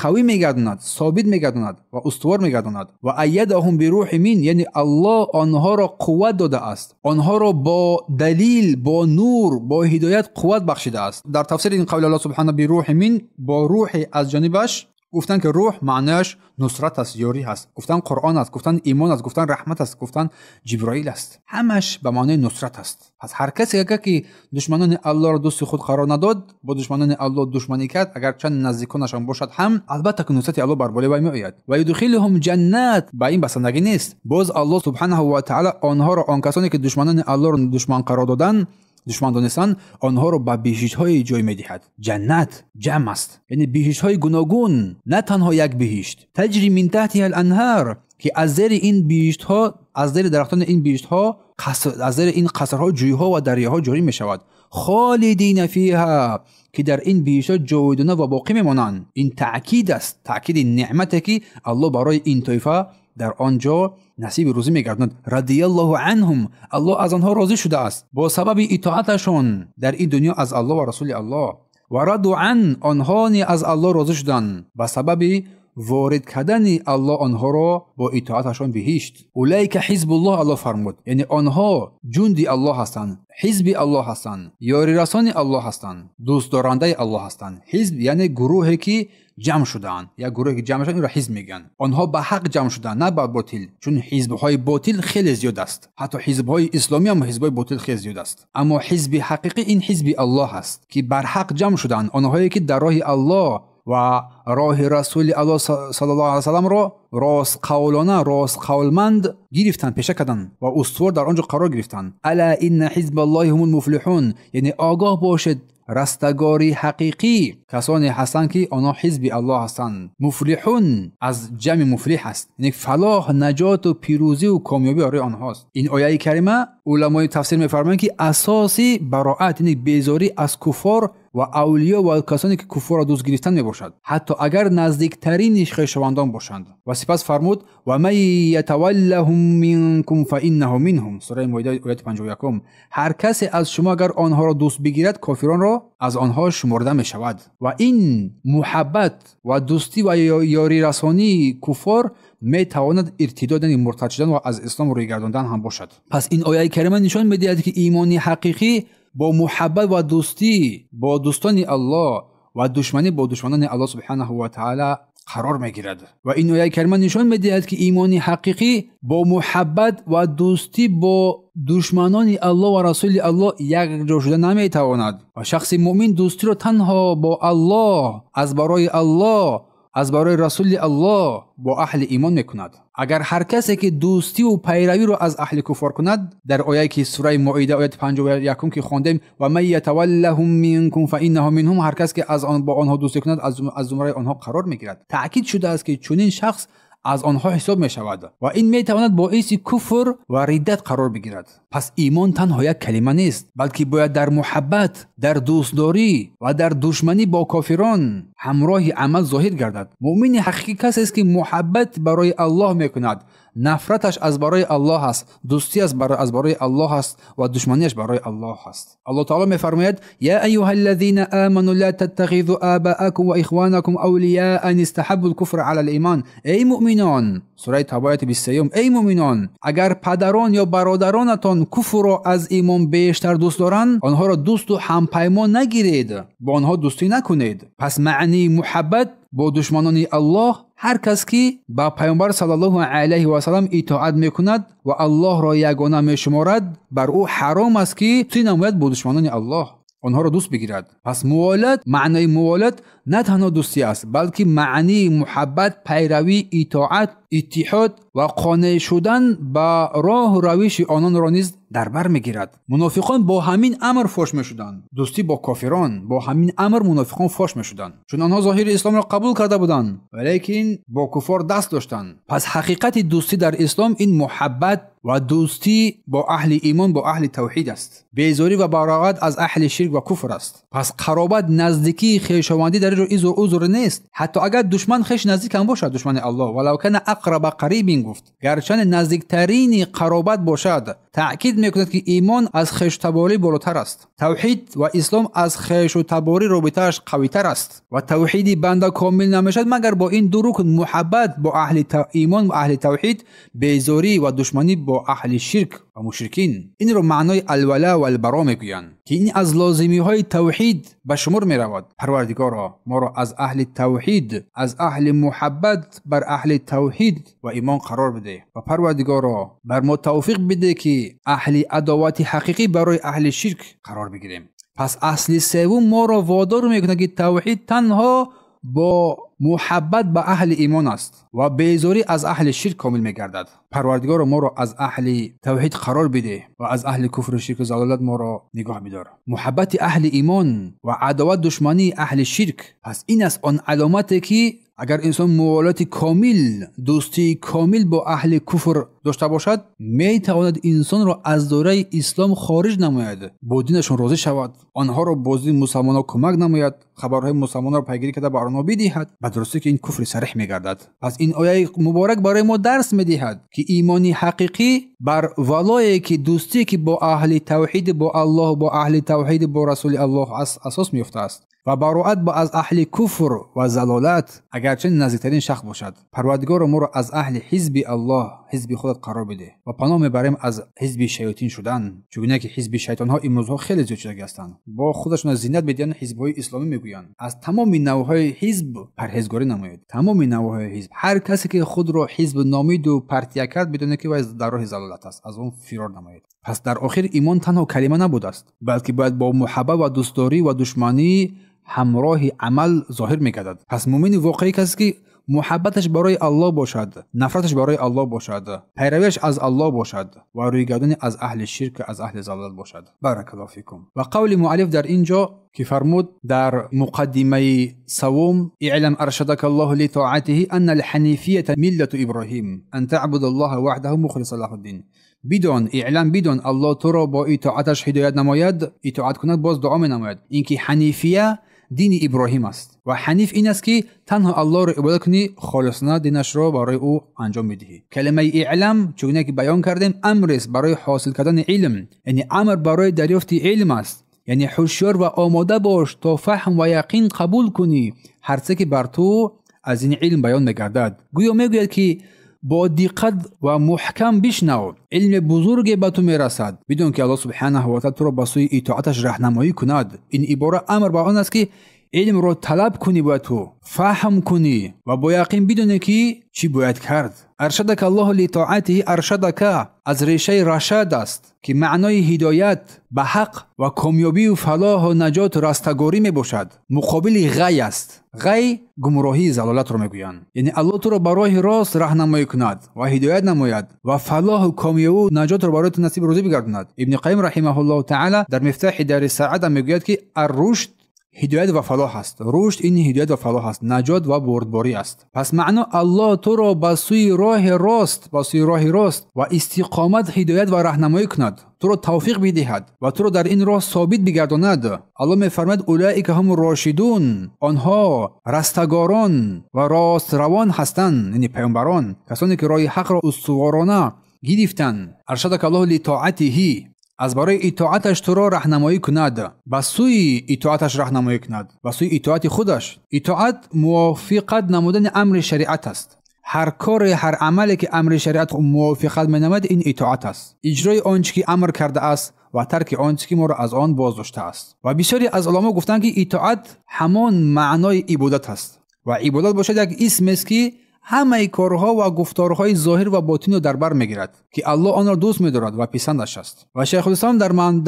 Speaker 1: қавӣ мегардонад, собит мегардонад ва устувор мегардонад. Ва айядаҳум бируҳи мин, яъне Аллоҳ онҳоро қувват додааст, онҳоро бо далил, бо нур, бо ҳидоят қувват бахшидааст. Дар тафсири ин қавли Аллоҳ субҳана бируҳи мин, бо рӯҳи аз ҷонибаш гуфтанд ки рӯҳ маънояш нусрат аст, ёрӣ ҳаст, гуфтанд Қуръон аст, гуфтанд имон аст, гуфтанд раҳмат аст, гуфтанд Ҷиброил аст. Ҳамаш ба маънои нусрат аст. Пас ҳар касе агар ки душманони Аллоҳро дӯсти худ қарор надод, бо душманони Аллоҳ душманӣ кард, агар чанд наздиконашон бошад ҳам, албатта ки нусрати Аллоҳ бар болои вай меояд. Ва юдхилуҳум ҷаннат, ба ин басандагӣ нест. Боз Аллоҳ субҳанаҳу ва таъала онҳоро, он касоне ки душманони Аллоҳро душман қарор доданд, душман донистанд, онҳоро ба биҳиштҳое ҷой медиҳад. Ҷаннат ҷамъ аст, яъне биҳиштҳои гуногун, на танҳо як биҳишт. Таҷри мин таҳтиҳа ал-анҳар, ки аз зери ин биҳиштҳо, аз зери дарахтони ин биҳиштҳо, аз зери ин қасрҳо ҷӯйҳо ва дарёҳо ҷорӣ мешавад. Холидина фиҳа, ки дар ин биҳиштҳо ҷовидона ва боқӣ мемонанд. Ин таъкид аст, таъкиди неъмате ки Аллоҳ барои ин тоифа дар он ҷо насиби рӯзӣ мегардонад. Радияллоҳу анҳум, Аллоҳ аз онҳо розӣ шудааст бо сабаби итоаташон дар ин дунё аз Аллоҳ ва расули Аллоҳ. Ва раду ан, онҳо ни аз Аллоҳ розӣ шуданд ба сабаби ворид кардани Аллоҳ онҳоро бо итоаташон биҳишт. Улайка ҳизбуллоҳ, Аллоҳ фармуд, яъне онҳо ҷунди Аллоҳ ҳастанд, ҳизби Аллоҳ ҳастанд, ёрирасони Аллоҳ ҳастанд, дӯстдорандаи Аллоҳ ҳастанд. Ҳизб яъне гурӯҳе ки ҷамъ шудаанд, як гурӯҳе ки ҷамъ шудаанд, инро ҳизб мегӯянд. Онҳо ба ҳақ ҷамъ шудаанд, на ба ботил, чун ҳизбҳои ботил хеле зиёд аст. Ҳатто ҳизбҳои исломӣ ҳам ҳизбҳои ботил хеле зиёд аст. Аммо ҳизби ҳақиқӣ ин ҳизби Аллоҳ аст ки бар ҳақ ҷамъ шудаанд, онҳое ки дар роҳи Аллоҳ ва роҳи расули Аллоҳ саллаллоҳу алайҳи васалламро ростқавлона, ростқавлманд гирифтанд, пеша карданд ва устувор дар он ҷо қарор гирифтанд. Ала инна ҳизбаллоҳи ҳумул муфлиҳун, яъне огоҳ бошед, растагори ҳақиқӣ касоне ҳастанд ки онҳо ҳизби Аллоҳ ҳастанд. Муфлиҳун аз ҷамъи муфлиҳ аст, яъне фалоҳ, наҷоту пирӯзию комёбӣ барои онҳост. Ин ояи карима уламои тафсир мефармоянд ки асоси бароат, яъне безорӣ аз куффор ва авлиё ва касоне ки куффорро дӯст гирифтан мебошад, ҳатто агар наздиктарин хешовандон бошанд. Ва сипас фармуд: ва ман ятаваллаҳум минкум фаиннаҳу минҳум. Сураи Моида ояти 51. Ҳар касе аз шумо агар онҳоро дӯст бигирад, кофиронро аз онҳо шуморда мешавад. Ва ин муҳаббат ва дӯстӣ ва ёрирасонии куффор метавонад иртидод, яъне муртад шудан ва аз ислом рӯй гардондан ҳам бошад. Пас ин ояи карима нишон медиҳад, ки имони ҳақиқӣ бо муҳаббат ва дӯстӣ бо дӯстони Аллоҳ ва душманӣ бо душманони Аллоҳ субҳанаҳу ва таъала қарор мегирад. Ва ин ояи карима нишон медиҳад, ки имони ҳақиқӣ бо муҳаббат ва дӯстӣ бо душманони Аллоҳ ва расули Аллоҳ якҷо шуда наметавонад. Ва шахси муъмин дӯстиро танҳо бо Аллоҳ, аз барои Аллоҳ, аз барои расули Аллоҳ бо аҳли имон мекунад. Агар ҳар касе ки дӯстиву пайравиро аз аҳли куффор кунад, дар ояе ки сураи Моида ояти 51 ки хондем, ва ман ятаваллаҳум минкум фаиннаҳу минҳум, ҳар кас ки аз он бо онҳо дӯстӣ кунад, аз зумраи онҳо қарор мегирад. Таъкид шудааст, ки чунин шахс аз онҳо ҳисоб мешавад ва ин метавонад боиси куфр ва риддат қарор бигирад. Пас имон танҳо як калима нест, балки бояд дар муҳаббат, дар дӯстдорӣ ва дар душманӣ бо кофирон ҳамроҳи амал зоҳир гардад. Муъмини ҳақиқӣ касест, ки муҳаббат барои Аллоҳ мекунад, нафраташ аз барои Аллоҳ аст, дӯстиаш аз барои Аллоҳ аст ва душманиаш барои Аллоҳ аст. Аллоҳ таъоло мефармояд: я айюҳа аллазина аману ла таттахизу абаакум ва ихванакум авлияа ин истаҳаббу алкуфра ала алимон. Эй муъминон, сураи Тавба ояти 23, эй муъминон, агар падарон ё бародаронатон куфрро аз имон бештар дӯст доранд, онҳоро дӯсту ҳампаймон нагиред, бо онҳо дӯстӣ накунед. Пас маънии муҳаббат бо душманони Аллоҳ ҳар кас ки ба Пайғамбар саллаллоҳу алайҳи васаллам итоат мекунад ва Аллоҳро ягона мешуморад, бар ӯ ҳаром аст, ки дӯстӣ намояд бо душманони Аллоҳ, онҳоро дӯст бигирад. Пас муволат, маънои муволат на танҳо дӯстӣ аст, балки маънии муҳаббат, пайравӣ, итоат, иттиҳод ва қонеъ шудан ба роҳу равиши ононро низ дар бар мегирад. Мунофиқон бо ҳамин амр фош мешуданд. Дӯстӣ бо кофирон, бо ҳамин амр мунофиқон фош мешуданд, чун онҳо зоҳири исломро қабул карда буданд, валекин бо куффор даст доштанд. Пас ҳақиқати дӯстӣ дар ислом ин муҳаббат ва дӯстӣ бо аҳли имон, бо аҳли тавҳид аст. Безорӣ ва бароат аз аҳли ширк ва куфр аст. Пас қаробат, наздикии хешовандӣ дар ин ҷо узр нест, ҳатто агар душман хеш наздик ҳам бошад, душмани Аллоҳ. Валав кана ақраба қарибин гуфт, гарчанде наздиктарини қаробат бошад, таъкид мекунад, ки имон аз хештаборӣ болотар аст. Тавҳид ва ислом аз хешу таборӣ робитааш қавитар аст ва тавҳиди банда комил намешавад, магар бо ин ду рукн: муҳаббат бо аҳли имон ва аҳли тавҳид, безорӣ ва душманӣ бо аҳли ширк ва мушрикин. Инро маънои алвала ва албаро мегӯянд, ки ин аз лозимиҳои тавҳид ба шумор меравад. Парвардигоро, моро аз аҳли тавҳид, аз аҳли муҳаббат бар аҳли тавҳид ва имон қарор бидеҳ ва Парвардигоро, бар мо тавфиқ бидеҳ, ки аҳли адовати ҳақиқӣ барои аҳли ширк қарор бигирем. Пас асли севум моро водор мекунад, ки тавҳид танҳо бо муҳаббат ба аҳли имон аст ва безорӣ аз аҳли ширк комил мегардад. Парвардигоро, моро аз аҳли тавҳид қарор бидеҳ ва аз аҳли куфру ширку залолат моро нигоҳ бидор. Муҳаббати аҳли имон ва адоват, душмании аҳли ширк. Пас ин аст он аломате, ки агар инсон муволати комил, дӯстии комил бо аҳли куфр дошта бошад, метавонад инсонро аз доираи ислом хориҷ намояд, бо динашон розӣ шавад, онҳоро бо дини мусалмонҳо кӯмак намояд, хабарҳои мусалмонҳоро пайгирӣ карда ба онҳо бидиҳад. Ба дурустӣ ки ин куфри сарих мегардад. Пас ин ояи муборак барои мо дарс медиҳад, ки имони ҳақиқӣ бар валое ки дӯстие ки бо аҳли тавҳид, бо Аллоҳ, бо аҳли тавҳид, бо расули Аллоҳ асос меёфтааст ва бароат аз аҳли куфр ва залолат, агарчи наздиктарин шахс бошад. Парвардигоро, моро аз аҳли ҳизби Аллоҳ, ҳизби худат қарор бидеҳ ва паноҳ мебарем аз ҳизби шайтон шудан, чунки ки ҳизби шайтонҳо имрӯзҳо хеле зиёд шудагӣ ҳастанд. Бо худашон зинат медиҳанд, ҳизбҳои исломӣ мегӯянд. Аз тамоми навъҳои ҳизб парҳезгорӣ намоед. Тамоми навъҳои ҳизб. Ҳар касе ки худро ҳизб номиду партия кард, бидонед ки вай дар роҳи залолат аст, аз он фирор намоед. Пас дар охир имон танҳо калима набудааст, балки бояд бо муҳаббат ва дӯстдорӣ ва душманӣ ҳамроҳи амал зоҳир мегардад. Пас муъмини воқеӣ касе ки муҳаббаташ барои Аллоҳ бошад, нафраташ барои Аллоҳ бошад, пайравиаш аз Аллоҳ бошад ва рӯйгардонӣ аз аҳли ширк, аз аҳли залолат бошад. Баракаллоҳу фикум. Ва қавли муаллиф дар ин ҷо ки фармуд дар муқаддимаи савум: اعلم ارشدك الله لطاعته ان الحنيفية ملة ابراهيم ان تعبد الله وحده مخلصا له الدين. Бидон, اعلم бидон, Аллоҳ туро бо итоаташ ҳидоят намояд, итоат кунад, боз дуо менамояд. Инки ҳанифия дини Иброҳим аст ва ҳаниф ин аст ки танҳо Аллоҳро ибодат кунӣ, холисона динашро барои ӯ анҷом медиҳӣ. Калимаи اعلم чугуна ки баён кардем, амр аст барои ҳосил кардани илм, яъне амр барои дарёфти илм аст. Яъне ҳушёр ва омода бош то фаҳм ва яқин қабул кунӣ ҳарче ки бар ту аз ин илм баён мегардад. Гӯё мегӯяд ки бо диққат ва муҳкам бишнав, илми бузурге ба ту мерасад. Бидон ки Аллоҳ субҳанаҳу ва таъоло туро ба сӯи итоаташ раҳнамоӣ кунад. Ин ибора амр ба он аст ки илмро талаб кунӣ, бояд ту фаҳм кунӣ ва бо яқин бидонӣ ки чӣ бояд кард. Аршадака Аллоҳу литоатиҳи, аршадака аз решаи рашад аст ки маънои ҳидоят ба ҳақ ва комёбию фалоҳу наҷоту растагорӣ мебошад. Муқобили ғай аст. Ғай гумроҳии залолатро мегӯянд. Яъне Аллоҳ туро ба роҳи рост раҳнамоӣ кунад ва ҳидоят намояд ва фалоҳу комёбу наҷотро барои ту насиб рӯзӣ бигардонад. Ибни Қайим раҳимаҳуллоҳу таъала дар Мифтаҳи дари саада мегӯяд ки ар-рушд ҳидоят ва фалоҳ аст. Рушд ин ҳидоят ва фалоҳ аст, наҷот ва бурдборӣ аст. Пас маъно Аллоҳ туро ба сӯи роҳи рост, ба сӯи роҳи рост ва истиқомат ҳидоят ва раҳнамоӣ кунад, туро тавфиқ бидиҳад ва туро дар ин роҳ собит бигардонад. Аллоҳ мефармояд улаика ҳум рошидун, онҳо растагорон ва ростравон ҳастанд, яъне паёмбарон, касоне ки роҳи ҳақро устуворона гирифтанд. Аршадака Аллоҳу литоатиҳи, аз барои итоаташ туро раҳнамоӣ кунад, ба сӯи итоаташ раҳнамоӣ кунад, ба сӯи итоати худаш. Итоат мувофиқат намудани амри шариат аст. Ҳар коре, ҳар амале ки амри шариат мувофиқат менамояд, ин итоат аст. Иҷрои он чӣ ки амр кардааст ва тарки он чӣ ки моро аз он боздоштааст. Ва бисёре аз уламо гуфтанд ки итоат ҳамон маънои ибодат аст ва ибодат бошад як исмест ки ҳамаи корҳо ва гуфторҳои зоҳир ва ботинро дар бар мегирад ки Аллоҳ онро дӯст медорад ва писандаш аст. Ва Шайхулислом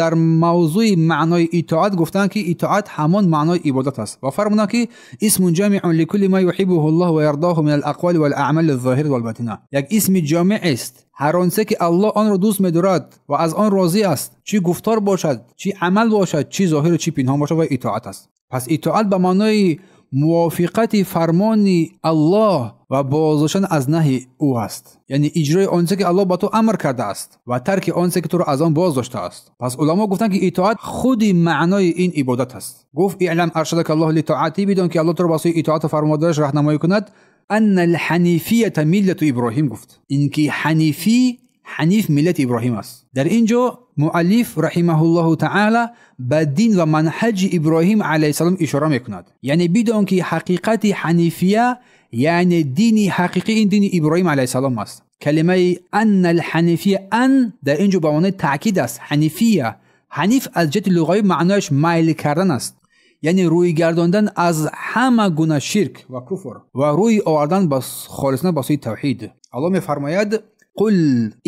Speaker 1: дар мавзӯи маънои итоат гуфтанд ки итоат ҳамон маънои ибодат аст ва фармуданд ки исмун ҷомиъун ликулли ма юҳиббуҳу Аллоҳ ва ярдоҳу мин ал-ақвали вал-аъмали аз-зоҳири вал-ботина. Як исми ҷомиъ аст, ҳар онче ки Аллоҳ онро дӯст медорад ва аз он розӣ аст, чӣ гуфтор бошад, чӣ амал бошад, чӣ зоҳиру чӣ пинҳон бошад, ва итоат аст. Пас итоат ба маънои мувофиқати фармони Аллоҳ ва боздоштан аз наҳи ӯ аст, яъне иҷрои онче ки Аллоҳ ба ту амр кардааст ва тарки онче ки туро аз он боздоштааст. Пас уламо гуфтанд ки итоат худи маънои ин ибодат аст. Гуфт اعلم ارشدک الله لطاعتی, бидон ки Аллоҳ туро ба сӯи итоату фармонбардориаш раҳнамоӣ кунад. ان الحنیفیة ملة ابراهیم, гуфт инки ҳанифӣ, ҳаниф миллати Иброҳим аст. Дар ин ҷо муаллиф раҳимаҳуллоҳу таъала ба дин ва манҳаҷи Иброҳим алайҳиссалом ишора мекунад. Яъне бидон ки ҳақиқати ҳанифия, яъне дини ҳақиқӣ ин дини Иброҳим алайҳиссалом аст. Калимаи анна алҳанифия, ан дар ин ҷо ба маънои таъкид аст. Ҳанифия, ҳаниф аз ҷиҳати луғавӣ маънояш майл кардан аст, яъне рӯй гардондан аз ҳама гуна ширк ва куфр ва рӯй овардан ба холисона ба сӯи тавҳид. Аллоҳ мефармояд قل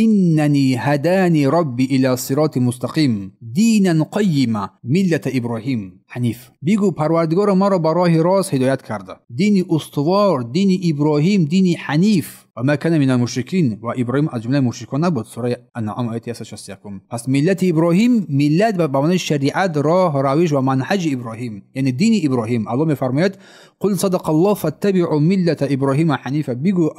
Speaker 1: إنني هداني ربي إلى صراط مستقيم دينا قيما ملة إبراهيم حنیف. بگو پروردگار ما را به راه راست هدایت کرده، دین استوار، دین ابراهیم، دین حنیف. و ما کان من المشرکین، و ابراهیم از جمله مشرکان نبود. سوره انعام آیه 161. پس ملت ابراهیم، ملت به معنای شریعت، راه، روش و منهج ابراهیم، یعنی دین ابراهیم. الله میفرماید قل صدق الله فاتبعوا ملت ابراهیم حنیفا. بگو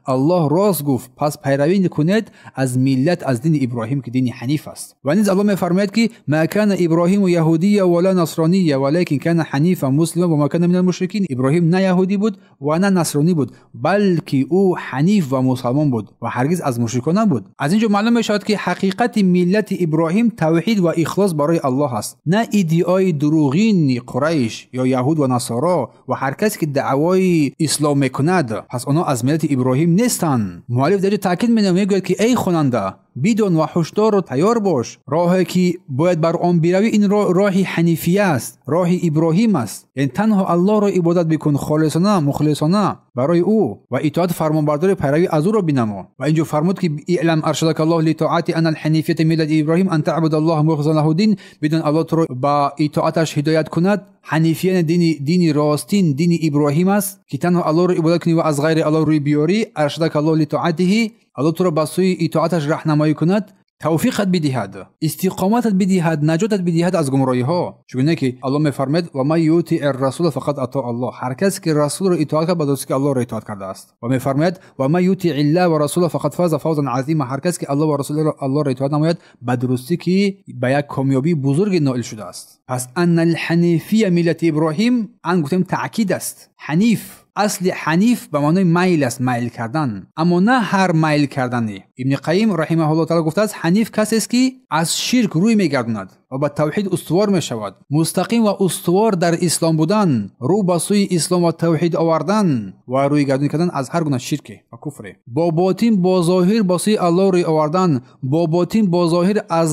Speaker 1: الله راست گفت، پس پیروی کنید از ملت، از دین ابراهیم که دین حنیف است. و نیز الله میفرماید که ما کان ابراهیم یهودیا ولا نصرانیا ولكن كان حنیفا مسلما و ما کان من المشرکین. ابراهیم نه یهودی بود و نه نصرانی بود، بلکه او حنیف و مسلمان بود و هرگز از مشرکان نبود. از اینجا معلوم میشود که حقیقت ملت ابراهیم توحید و اخلاص برای الله است، نه ادعای دروغین قریش یا یهود و نصارا و هر کسی که دعوای اسلام میکند. پس آنها از ملت ابراهیم نیستند. مؤلف در تاکید میگوید که ای خواننده، бидон ва ҳушдору тайёр бош. Роҳе ки бояд бар он биравӣ ин роҳи ҳанифия аст, роҳи Иброҳим аст. Яъне танҳо Аллоҳро ибодат бикун, холисона, мухлисона барои ӯ ва итоат, фармонбардори, пайравӣ аз ӯро бинамо. Ва инҷо фармуд ки اعلم ارشدک الله لطاعتی ان الحنیفیة ملة ابراهیم ان تعبد الله مخلصا له الدین. бидон Аллоҳ туро ба итоаташ ҳидоят кунад. Ҳанифия дини ростин, дини Иброҳим аст ки танҳо Аллоҳро ибодат кунӣ ва аз ғайри Аллоҳ рӯй биёрӣ. ارشدک الله لطاعته, Аллоҳ туро ба сӯи итоаташ раҳнамоӣ кунад. тавфиқат бидиҳад, истиқоматат бидиҳад, наҷотат бидиҳад аз гумроҳиҳо. Чунки ки Аллоҳ мефармояд: ва ман ютиъ ар-расула фақад атоъ Аллоҳ. Ҳар кас ки расулро итоат кард, ба дурустӣ ки Аллоҳро итоат кардааст. Ва мефармояд: ва ман ютиъ Аллоҳ ва расула фақад фаза фавзан азима. Ҳар кас ки Аллоҳ ва расулро Аллоҳро итоат намояд, ба дурустӣ ки ба як комёбии бузурге ноил шудааст. Пас ан алҳанифия миллати Иброҳим, ан гуфтем таъкид аст. Ҳаниф, асли ҳаниф ба маънои майл аст, майл кардан, аммо на ҳар майл кардане. Ибни Қайим раҳимаҳуллоҳ таъоло гуфтааст: ҳаниф касест ки аз ширк рӯй мегардонад ва ба тавҳид устувор мешавад. Мустақим ва устувор дар ислом будан, рӯ ба сӯи ислом ва тавҳид овардан ва рӯй гардон кардан аз ҳар гуна ширке ва куфре. Бо ботин бо зоҳир ба сӯи Аллоҳ рӯй овардан, бо ботин бо зоҳир аз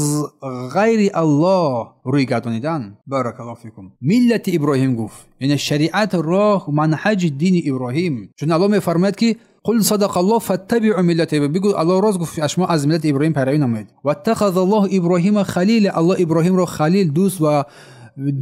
Speaker 1: ғайри Аллоҳ рӯй гардонидан. Баракаллоҳу фикум. Миллати Иброҳим гуфт, яъне шариат, роҳ, манҳаҷи дини Иброҳим. Чун Аллоҳ мефармояд ки қул садақа Аллоҳ фаттабиъу миллата Иброҳим. Бигӯ Аллоҳ рост гуфт, шумо аз миллати Иброҳим пайравӣ намоед. Ваттахаза Аллоҳ Иброҳима халила. Аллоҳ Иброҳимро халил, дӯст ва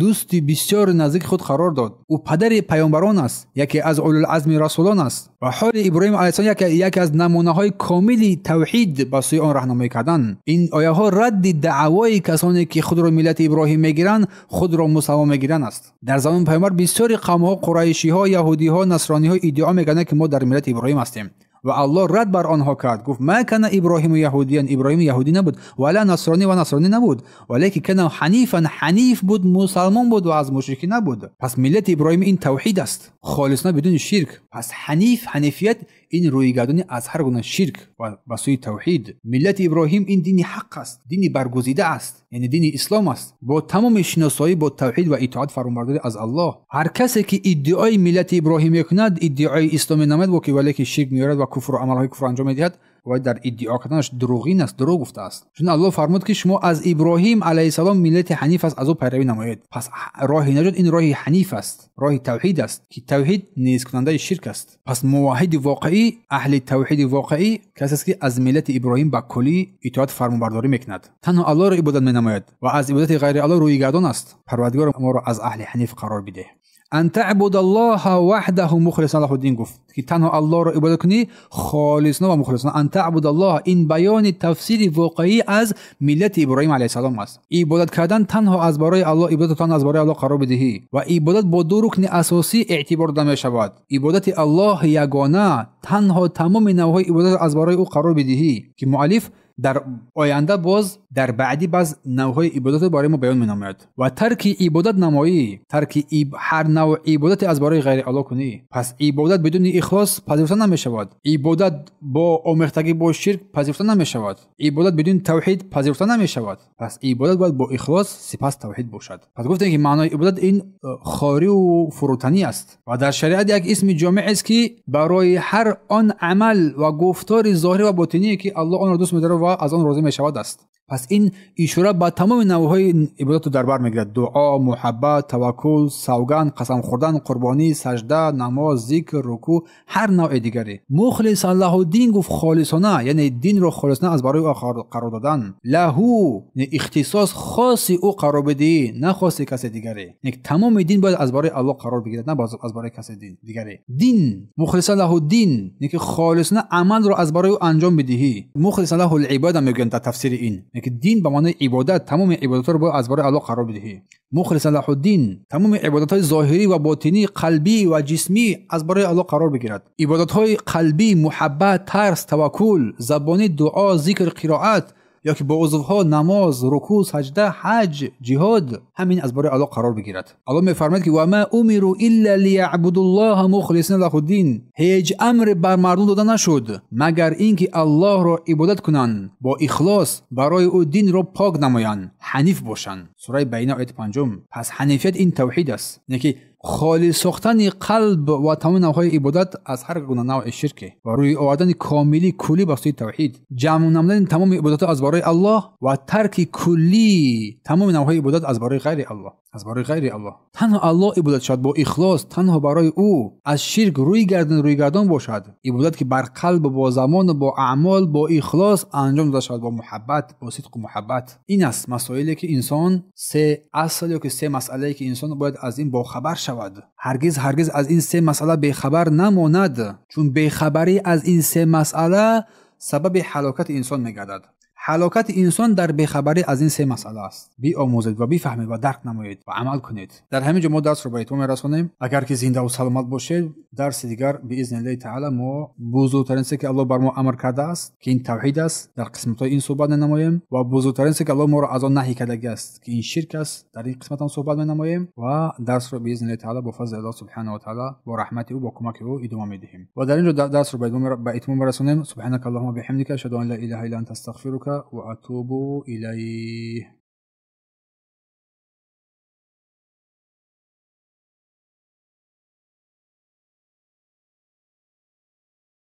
Speaker 1: дӯсти бисёр наздики худ қарор дод. Ӯ падари паёмбарон аст, яке аз улулазми расулон аст. Ва ҳоли Иброҳим алайҳиссалом яке аз намунаҳои комили тавҳид ба сӯи он роҳнамоӣ кардан. Ин ояҳо радди даъвои касоне ки худро миллати Иброҳим мегиранд, худро мусалмон мегиранд аст. Дар замони паёмбар бисёри қавмҳо, қурайшиҳо, яҳудиҳо, насрониҳо иддао мекарданд ки мо дар миллати Иброҳим ҳастем. Ва Аллоҳ рад бар онҳо кард, гуфт: ма кана Иброҳиму яҳудиян. Иброҳим яҳудӣ набуд, вала насронӣ ва насронӣ набуд, валекин кана ҳанифан, ҳаниф буд, мусалмон буд ва аз мушрикӣ набуд. Пас миллати Иброҳим ин тавҳид аст, холисона бидуни ширк. Пас ҳаниф, ҳанифият ин рӯйгардонӣ аз ҳар гуна ширк ва ба сӯи тавҳид. Миллати Иброҳим ин дини ҳақ аст, дини баргузида аст, яъне дини ислом аст, бо тамоми шиносоӣ бо тавҳид ва итоат фармонбардорӣ аз Аллоҳ. Ҳар касе ки иддаои миллати Иброҳим мекунад, иддаои исломӣ намояд, бо ки валекин ширк меорад ва куфру амалҳои куфр анҷом медиҳад, ва дар иддао карданаш дурӯғин аст, дурӯғ гуфтааст. Чун Аллоҳ фармуд ки шумо аз Иброҳим алайҳиссалом миллати ҳаниф аст, аз ӯ пайравӣ намоед. Пас роҳи наҷот ин роҳи ҳаниф аст, роҳи тавҳид аст, ки тавҳид низкунандаи ширк аст. Пас муваҳҳиди воқеӣ, аҳли тавҳиди воқеӣ касест ки аз миллати Иброҳим ба куллӣ итоат фармонбардорӣ мекунад, танҳо Аллоҳро ибодат менамояд ва аз ибодати ғайри Аллоҳ рӯйгардон аст. Парвардигор моро аз аҳли ҳаниф қарор бидеҳ. ан таъбуд Аллоҳа ваҳдаҳу мухлисан лаҳу дин гуфт ки танҳо Аллоҳро ибодат кунӣ холисона ва мухлисона. ан таъбуд Аллоҳ ин баёни тафсири воқеӣ аз миллати Иброҳим алайҳиссалом аст. Ибодат кардан танҳо аз барои Аллоҳ, ибодат танҳо аз барои Аллоҳ қарор бидиҳӣ ва ибодат бо ду рукни асосӣ эътибор дода мешавад. Ибодати Аллоҳ ягона, танҳо тамоми навъҳои ибодат аз барои ӯ қарор бидиҳӣ, ки муаллиф дар оянда боз дар баъдӣ баъз навъҳои ибодатро барои мо баён менамояд. Ва тарки ибодат намоӣ, тарки ҳар навъ ибодате аз барои ғайри Аллоҳ кунӣ. Пас ибодат бидуни ихлос пазируфта намешавад. Ибодат бо омехтагӣ бо ширк пазируфта намешавад. Ибодат бидуни тавҳид пазируфта намешавад. Пас ибодат бояд бо ихлос, сипас тавҳид бошад. Пас гуфтем ки маънои ибодат ин хорӣ ва фурӯтанӣ аст ва дар шариат як исми ҷомеъ аст ки барои ҳар он амал ва гуфтори зоҳирӣ ва ботинӣ ки Аллоҳ онро дӯст медорад ва аз он розӣ мешавад аст. Пас ин ишора ба тамоми навъҳои ибодатро дар бар мегирад: дуо, муҳаббат, таваккул, савганд, қасам хӯрдан, қурбонӣ, сажда, намоз, зикр, рукӯъ, ҳар навъи дигаре. Мухлисан лаҳу дин гуфт холисона, яъне динро холисона аз барои ӯ қарор додан. Лаҳу яъне ихтисос хоси ӯ қарор бидиҳӣ, на хоси касе дигаре. Яъне тамоми дин бояд аз барои Аллоҳ қарор бигирад, на аз барои касе дигаре. Дин мухлисан лаҳу дин яъне ки холисона амалро аз барои ӯ анҷом бидиҳӣ. Мухлисан лаҳул ибода мегӯянд дар тафсири ин. ки дин ба маънои ибодат, тамоми ибодатҳоро бояд аз барои Аллоҳ қарор бидиҳӣ. Мухлисан лаҳу дин, тамоми ибодатҳои зоҳирӣ ва ботинӣ, қалбӣ ва ҷисмӣ аз барои Аллоҳ қарор бигирад. Ибодатҳои қалбӣ, муҳаббат, тарс, таваккул, забонӣ, дуо, зикр, қироат, ё ки бо узвҳо намоз, рукӯъ, саҷда, ҳаҷ, ҷиҳод, ҳамин аз барои Аллоҳ қарор бигирад. Аллоҳ мефармояд ки ва ма умиру илла лияъбудуллоҳа мухлисина лаҳу дин. Ҳеҷ амре бар мардум дода нашуд магар ин ки Аллоҳро ибодат кунанд, бо ихлос барои ӯ динро пок намоянд, ҳаниф бошанд. Сураи Байина ояти 5. Пас ҳанифият ин тавҳид аст, яъне ки холис сохтани қалб ва тамоми навъҳои ибодат аз ҳар гуна навъи ширке ва рӯй овардани комили куллӣ ба сӯи тавҳид, ҷамъ намудани тамоми ибодатҳо аз барои Аллоҳ ва тарки куллии тамоми навъҳои ибодат аз барои ғайри Аллоҳ, аз барои ғайри Аллоҳ. Танҳо Аллоҳ ибодат шавад бо ихлос, танҳо барои ӯ, аз ширк рӯйгардон бошад. Ибодат ки бар қалб, бо замон, бо аъмол, бо ихлос анҷом дода шавад, бо муҳаббат, бо сидқу муҳаббат. Ин аст масоиле ки инсон, се асл ё ки се масъалае ки инсон бояд аз ин бохабар шавад. Ҳаргиз ҳаргиз аз ин се масъала бехабар намонад, чун бехабарӣ аз ин се масъала сабаби ҳалокати инсон мегардад. Ҳалокати инсон дар бехабарӣ аз ин се масъала аст. Биомӯзед ва бифаҳмед ва дарк намоед ва амал кунед. Дар ҳамин ҷо мо дарсро ба итмом мерасонем. Агар ки зинда ва саломат бошед, дарси дигар биизни таъоло мо бузургтарин чизе ки Аллоҳ бар мо амр кардааст, ки ин тавҳид аст, дар қисматҳои ин суҳбат менамоем ва бузургтарин чизе ки Аллоҳ моро аз он наҳй кардагиаст, ки ин ширк аст, дар ин қисмат ҳам суҳбат менамоем ва дарсро биизни таъоло бо фазли Аллоҳ субҳанаҳу ва таъоло, бо раҳмати ӯ, бо кӯмаки ӯ идома медиҳем. Ва дар ин ҷо дарсро ба итмом мерасонем. Субҳанака Аллоҳумма биҳамдика, ашҳаду ан ла илаҳа илла анта, астағфирука ва атубу илайҳ.